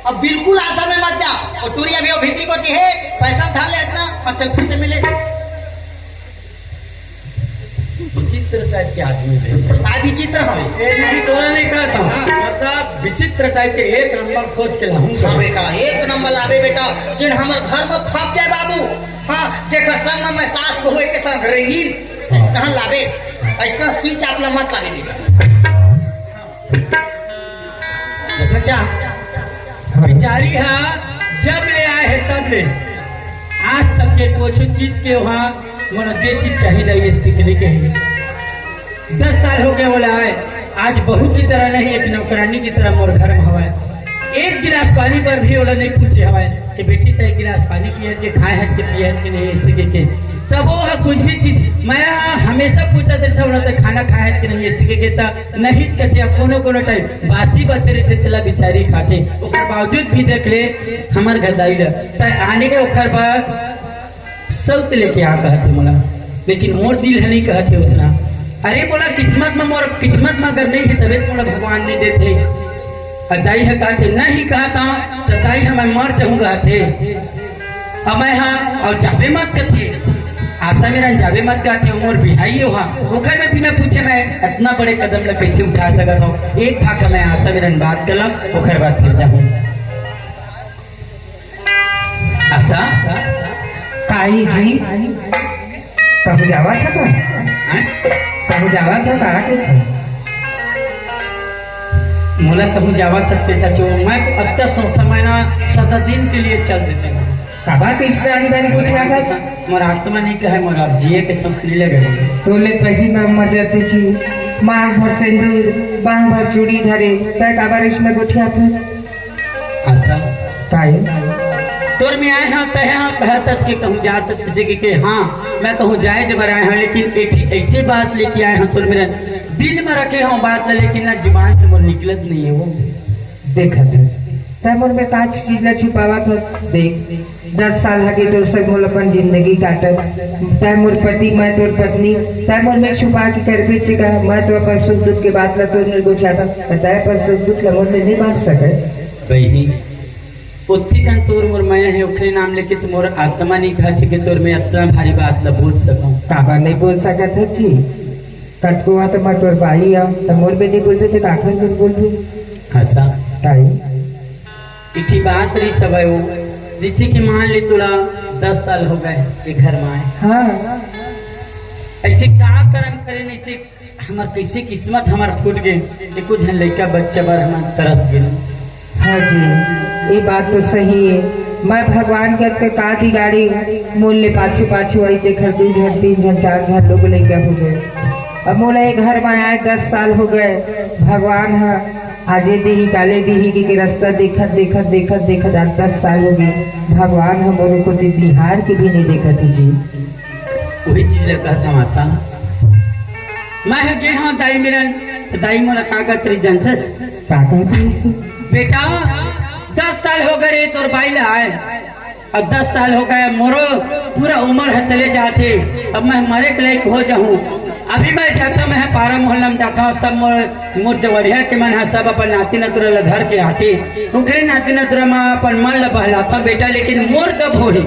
अब बिल्कुल आशा में मत जा। और टूरी अभी वो भीतरी को दी है, पैसा धर ले इतना, और चल फिर से मिले। विचित्र टाइप के आदमी है। का विचित्र है? ए, नहीं, तोरा नहीं कहता हूँ। हाँ। मतलब, विचित्र टाइप के एक नंबर खोज के लाऊंगा। हाँ बेटा, एक नंबर लाबे बेटा, जिन हमर घर में फंस जाए बाबू। हाँ, जेकर संग में सास बहू के संग रही, हाँ। ऐसा लाबे, ऐसा स्विच आप ला मत लाबे बेटा। देखो चा, बिचारी हा जब ले आए है तब ले आज तक के कुछ चीज के वहाँ मोला दे चीज चाहिए नहीं, इसके के लिए कहेंगे। दस साल हो गया बोला है, आज बहू की तरह नहीं, एक नौकरानी की तरह मोर घर में हवा है। एक गिलास पानी पर भी ओला नहीं पूछे हवा है कि बेटी, तय एक गिलास पानी पिए के, खाए हज के, पिए हज के नहीं, ऐसे के, के। तब वो कुछ भी चीज मैं हमेशा पूछा देता हूँ, तो खाना खाए हज के नहीं, ऐसे के, के। नहीं कथे, अब कोनो कोनो टाइम बासी बचे रहिथे, तेला बिचारी खाथे। ओकर बावजूद भी देख ले, हमर घर दाई ल, त आने के ओकर बाद सौत लेके आ कहथे मोला, लेकिन मोर दिल ह नहीं कहथे उसना। अरे बोला, किस्मत में मोर, किस्मत में अगर नहीं है, तबे तो मोला भगवान नहीं देथे। अउ दाई ह कहथे, नहीं कहता, त दाई ह मैं मर जाहूँ कहथे। अब मैं हाँ, अउ जाबे मत कथे। आशा मेरा जाबे मत कथे, मोर बिहाई हो हाँ। ओकर मैं बिना पूछे मैं इतना बड़े कदम ला कैसे उठा सकत हूँ? एक भाग मैं आशा मेरा बात कर लूँ, ओकर बाद फिर जाहूँ। आशा? काई जी? कहूँ जावा था का? हैं? कहूँ जावा था का? आके था? मोला कहूँ जावा था, कहता चो, मैं तो अत्ता संस्था में ना सदा दिन के लिए चल देते हैं। काबर के इस तरह अंदर गोठिया था? मोर आत्मा नहीं कहे, मोर अब जिए के शौक नहीं लगे। तोले कहीं ना मर जाते जी, मांग भर सिंदूर, बांग भर चूड़ी धरे, तय काबर इसमें गोठिया था? आशा। काहे? तोर में आए हाँ, तय हाँ, कहत हस के कहूँ जात हस के, के हाँ, मैं कहूँ जाए जबर आए हाँ, लेकिन एक ठी ऐसे बात लेके आए हाँ, तोर मेरा दिल में रखे हाँ बात ला, लेकिन ना जुबान से मोर निकलत नहीं है वो। देखत हस। तै मोर में का चीज ला छुपावत हस? देख, दस साल हगे तोर संग मोला अपन जिंदगी काटत। तै मोर पति, मैं तोर पत्नी, तै मोर में छुपा के करबे चिका। मैं तो अपन सुख दुख के बात ला तोर में गोठियाथंव, तै अपन सुख दुख ला मोर में नहीं बांट सकस। बहिनी, ओतकी कन तोर मोर मया हे, ओखरे नाम लेके तो मोर आत्मा नहीं कहत हे कि तोर में अतना भारी बात ला बोल सकंव। काबर नहीं बोल सकत हस जी? कतको आ तो मैं तोर बाई आंव, त मोर में नहीं बोलबे त काखर में बोलबे? हंसा। ताई। एक ठी बात रहिस हवय वो, जइसे कि मान ले तोला दस साल हो गए ये घर में आए। हाँ। अइसे का करम करे, अइसे हमर कइसे किस्मत हमर फूट गे, एको झन लइका बच्चा बर हमन तरस गेन। हाँ जी, ये बात तो सही हे। मैं भगवान के अतका का बिगाड़ेंव, मोर ले पाछू पाछू आई, तेखर दू झन, तीन झन, चार झन लोग लइका हो गए। अब मोला ये घर में आए दस साल हो गए, भगवान ह आजे दिही, काले दिही के, के रास्ता देखत, देखत, देखत, देखत आज दस साल हो गए। भगवान ह मोर कोती निहार के भी नहीं देखत हे जी। वही चीज ला कहत हंव आसा। मैं ह गे हंव दाई मेरन, त दाई मोला का कहत रहिस जानथस? का कहत रहिस? बेटा, दस साल हो गए रे तोर बाई ला आए, अब दस साल हो गए, मोरो पूरा उम्र ह चले जात हे, अब मैं मरे के लायक हो जाहूं। अभी मैं जाथंव, मैं ह पारा मोहल्ला में जाथंव, सब मोर, मोर जवरिया के मन ह सब अपन नाती नतुरा ला धर के आथे, ओखरे नाती नतुरा म अपन मन ला बहलाथंव बेटा, लेकिन मोर कब होही?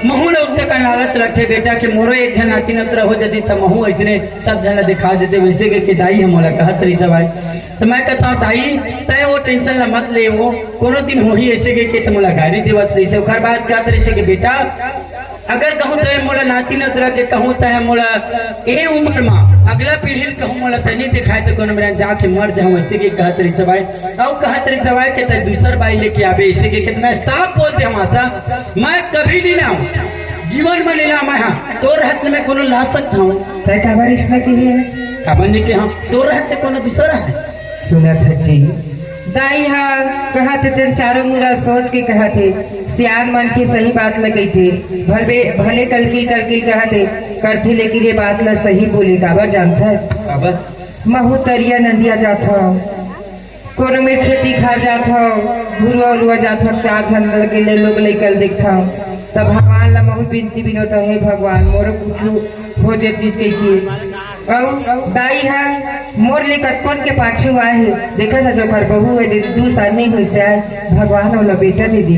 महू ला ओतका कन लालच रखथे बेटा कि मोरो एक झन नाती नतुरा हो जाती त महू अइसने सब झन ला दिखा देते, वइसे के, के दाई ह मोला कहत रहिस हवय। त मैं कहत हंव दाई, तैं वो tension ला मत ले, वो कोनो दिन होही अइसे के, के त मोला गारी देवत रहिस हे। ओखर बाद कहत रहिस हे कि बेटा, अगर कहूं तैं मोला नाती नतुरा के कहूं तैं मोला ए उम्र म अगला पीढ़ी ल कहूं मोला तैं नहीं दिखाए त कोनो मेर जाके मर जाहूं, अइसे के कहत रहिस हवय। अउ कहत रहिस हवय कि तैं दूसर बाई लेके आबे, अइसे के, के मैं साफ बोल दे हंव आसा, मैं कभी नहीं लाऊं, जीवन में नहीं लाऊं। मैं, हाँ, तोर रहत ले मैं कोनो ला सकत हंव। तैं काबर अइसना किहे? काबर नहीं किहे हंव, तोर रहत ले कोनो दूसर हे। सुनत हस जी, दाई ह कहत हे तेन चारों मुड़ा सोच के कहत हे, सियान मन के सही बात ल कहिथे। भले, भले कलकिल कलकिल कहत हे, करथे लेकिन ये बात ल सही बोले। काबर जानथस? काबर? महू तरिया नदिया जाथंव, कोनो मेर खेती खार जाथंव, घुरुवा उरुवा जाथंव, चार झन लड़के ले लोग लइका ल देखथंव, त भगवान ल महू बिनती बिनोत हंव, हे भगवान, मोरो कुछु हो जतिस कहिके। अउ दाई ह मोर ले कतकोन के पाछू आए हे, देखत हस ओकर बहू हे, दे दू साल नहीं होइस हे, भगवान ओला बेटा दे दे।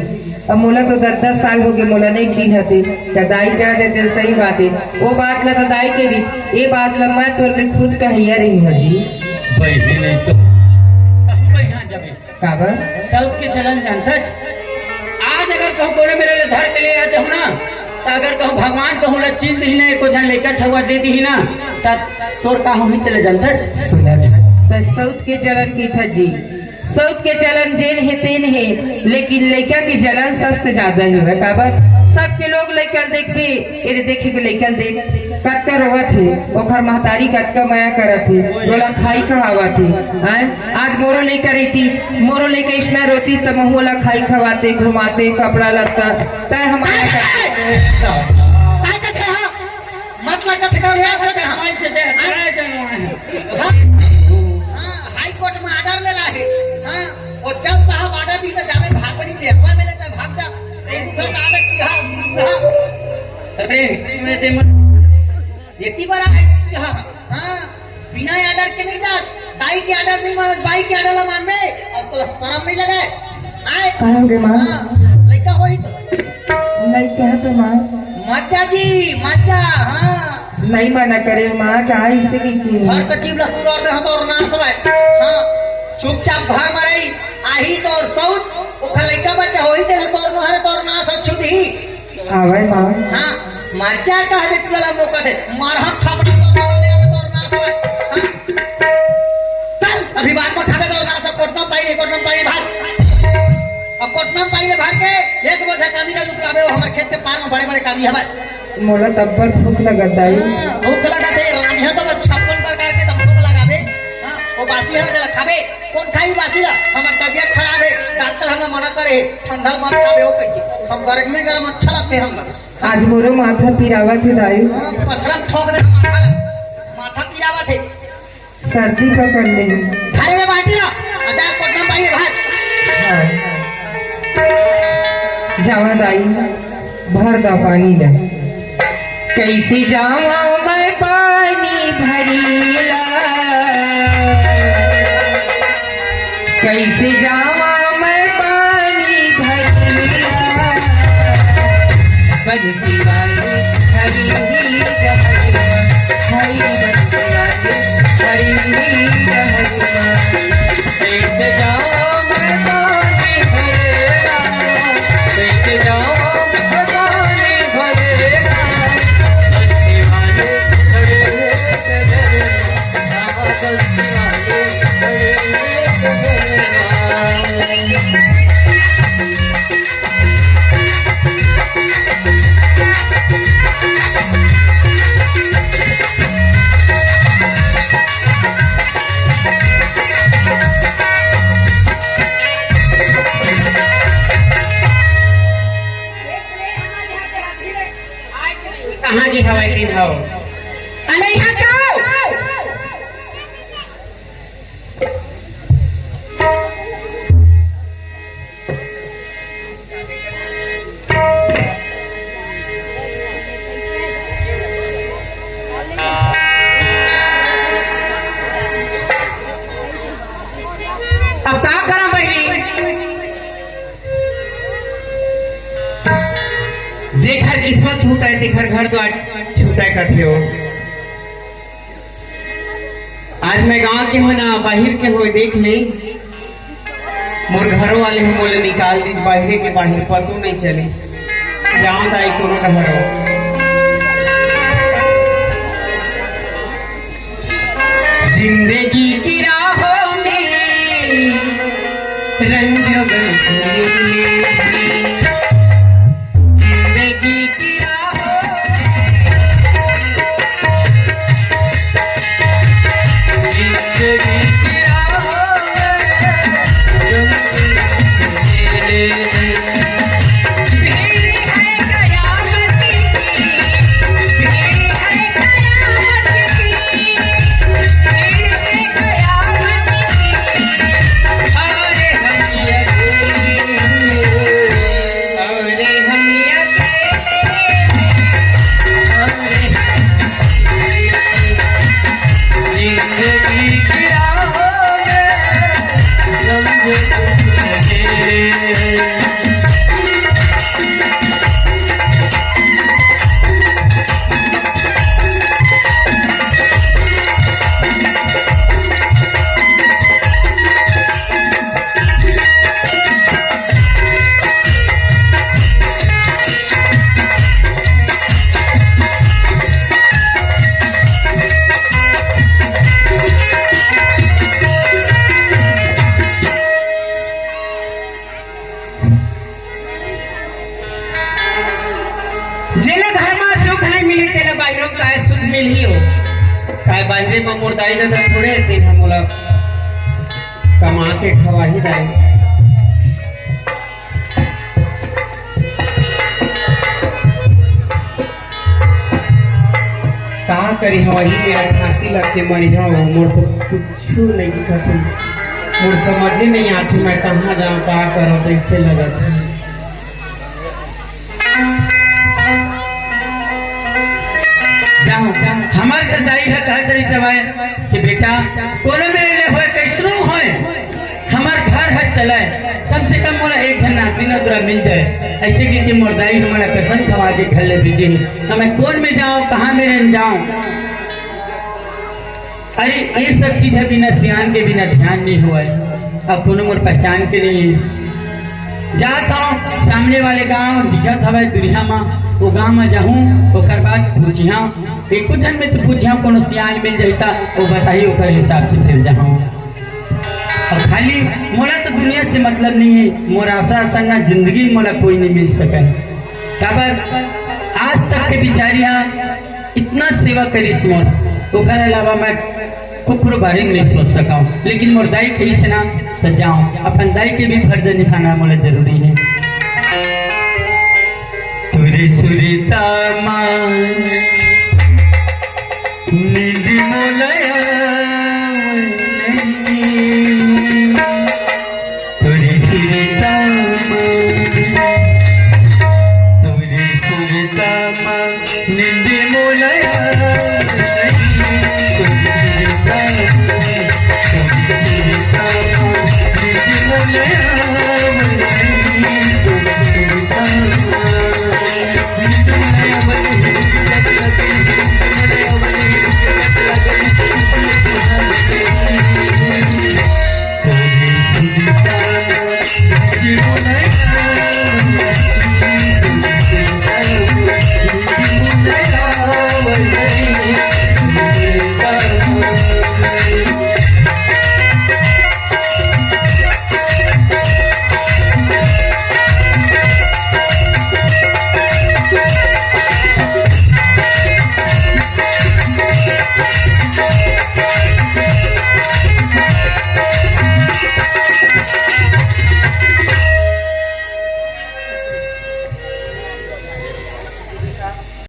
अब मोला तो दस दस साल हो गए, मोला नहीं चिन्हत हे, त दाई कह देते सही बात हे। वो बात ला तो दाई के बीच, ये बात ला मैं तोर ले खुद कहिया रहिहूं जी। बहिनी नहीं तो कहूं बहिया जबे। काबर? सउत के जलन जानथस। आज अगर कहूं कोनो मेर ले धर के ले आ जाहूं ना, त अगर कहूं भगवान कहूं ला चिन्ह दिही ना, एको झन लइका छउवा दे दिही ना, त तोर का होही तेला जानथस? सुनत हस, त सउत के जलन कहिथस जी। सउत के जलन जेन हे तेन हे, लेकिन लइका के जलन सबसे ज्यादा हे। काबर? सबके लोग लइका ल देखबे, एदे देखे के लइका ल देख, कतका रोवत हे, ओखर महतारी कतका मया करत हे, ओला खाई खवावत हे। आय, आज मोरो लइका रहितिस, मोरो लइका अइसना रोतिस, त महू ओला खाई खवातेंव, घुमातेंव, कपड़ा लत्ता, तैं हमर मया करते। काय कथे हा? मत लगा ठेका, मत लगा। हाँ? हाँ, हाई कोर्ट में order ले ला हे। हाँ, वो जज साहब order दिही त जाबे, भाग बनी, देखला मिले त भाग जा। एक दूसरा का order किहा, दूसरा। अरे, मैं ते मत। एती बड़ा है, हाँ, हाँ, बिना order के नहीं जात, दाई के order नहीं मानत, बाई के order ला मानबे, अउ तोला शरम नहीं लगे? आय? कहाँ गे माँ? हाँ, लइका होही तो। नहीं कहा तो माँ। मत जा जी, मत जा, हाँ। नहीं मना करे माँ, चाहे इसे की की। हर तकीब ला तू और दे, हम तो और ना सवाय। हाँ, चुपचाप घर में रही, आही तो और सऊत, ओखर लइका बच्चा होही, तेला तो और नोहरे तो और ना सच्छुद ही। आवय माँ। हाँ, मरचा कह दे टुरा ला मोका दे, मारहा थापड़ा तो मारा ले आवे तो ना खावे। हाँ। चल, अभी बात मत खाबे तो ना तो कोटना पाई नहीं, कोटना पाई भाग। अब कोटना पाई ले भाग के, एक बोझा कांदी का लुक लावे, वो हमारे खेत के पार में बड़े-बड़े कांदी हवे। मोला तब्बर भूख लगत दाई। हाँ, भूख लगत हे, रांधिया तो बस छप्पन प्रकार के तब भूख लगा दे। हाँ, वो बासी हवे, चला खाबे। कौन खाई बासी ला? हमार तबियत खराब हे, डॉक्टर हमें मना करे हे, ठंडा मत खाबे हो कहिके। हम गर्मी में गरम अच्छा लगते हम लोग। आज मोरो माथा पिरावत हे दाई। हाँ, पथरा ठोक दे माथा ला। माथा पिरावत हे। सर्दी पकड़ ले। अरे रे बाटिया, अदा कोटना पाई हे भाई। हाँ। हाँ दाई, भर दा पानी ला। कैसे जावा मैं पानी भरीला, कैसे जावा मैं पानी भरीला। बंसी वाले हरी हरी हरी बंसी वाले हरी हरी। कहाँ के हवय तेन हव? अरे यहाँ का? अब का करम बहिनी? जेकर किस्मत फूटय, तेकर घर द्वार छूटय कथे हो। आज मैं गांव के हो ना, बाहिर के हो, देख ले, मोर घरो वाले ह मोला निकाल दिस, बाहिरे के बाहिर पतो नहीं चलिस। जावत आई कोनो डहर हो। जिंदगी की राहों में रंग बदले, जिंदगी की राहों में, जिंदगी की राहों में रंग बदले। जेला घर म सुख नहीं मिले, तेला बाहिरो काय सुख मिलही हो? काय बाहिरे म मोर दाई ददा थोड़े हे, तेन ह मोला कमा के खवाही दाई। का करी हवही, मेरा फांसी लग के मरी हव, मोर तो कुछ नहीं दिखत हे। मोर समझ नहीं आती, मैं कहाँ जाऊँ, का करूँ, कैसे लगत हे। जाऊँ, हमर दाई ह कहत रहिस हवय कि बेटा, कोनो मेर ले होय, कइसनो होय, हमर घर ह चलय, कम से कम मोला एक झन नाती नतरा मिल जाय। अइसे कहिके मोर दाई ह मोला कसम खवा के घर ले भेजे हे। अब मैं कोन में जाऊँ, कहाँ मेर जाऊँ? अरे, ये सब चीज ह बिना सियान के बिना ध्यान नहीं होवय। अब कोनो मोर पहचान के नहीं हे। जात हूँ सामने वाले गांव, दिखत हवय दुरिहा म, वो गांव म जाहूँ, ओकर बाद पूछिहा, एको झन में तो पूछिहा, कोनो सियान मिल जाही त वो बताही, ओकर हिसाब से फिर जाहूँ। अब खाली मोला तो दुनिया से मतलब नहीं हे, मोर आशा संग जिंदगी मोला कोई नहीं मिल सकय। काबर आज तक के बिचारी हा इतना सेवा करिस मोर, ओकर अलावा मैं कुकुर बारे में नहीं सोच सकूँ, लेकिन मोर दाई कहिस ना, तो जाऊँ, अपन दाई के भी फर्ज निभाना मोला जरूरी हे। तुरी सुरता मा नींद मोला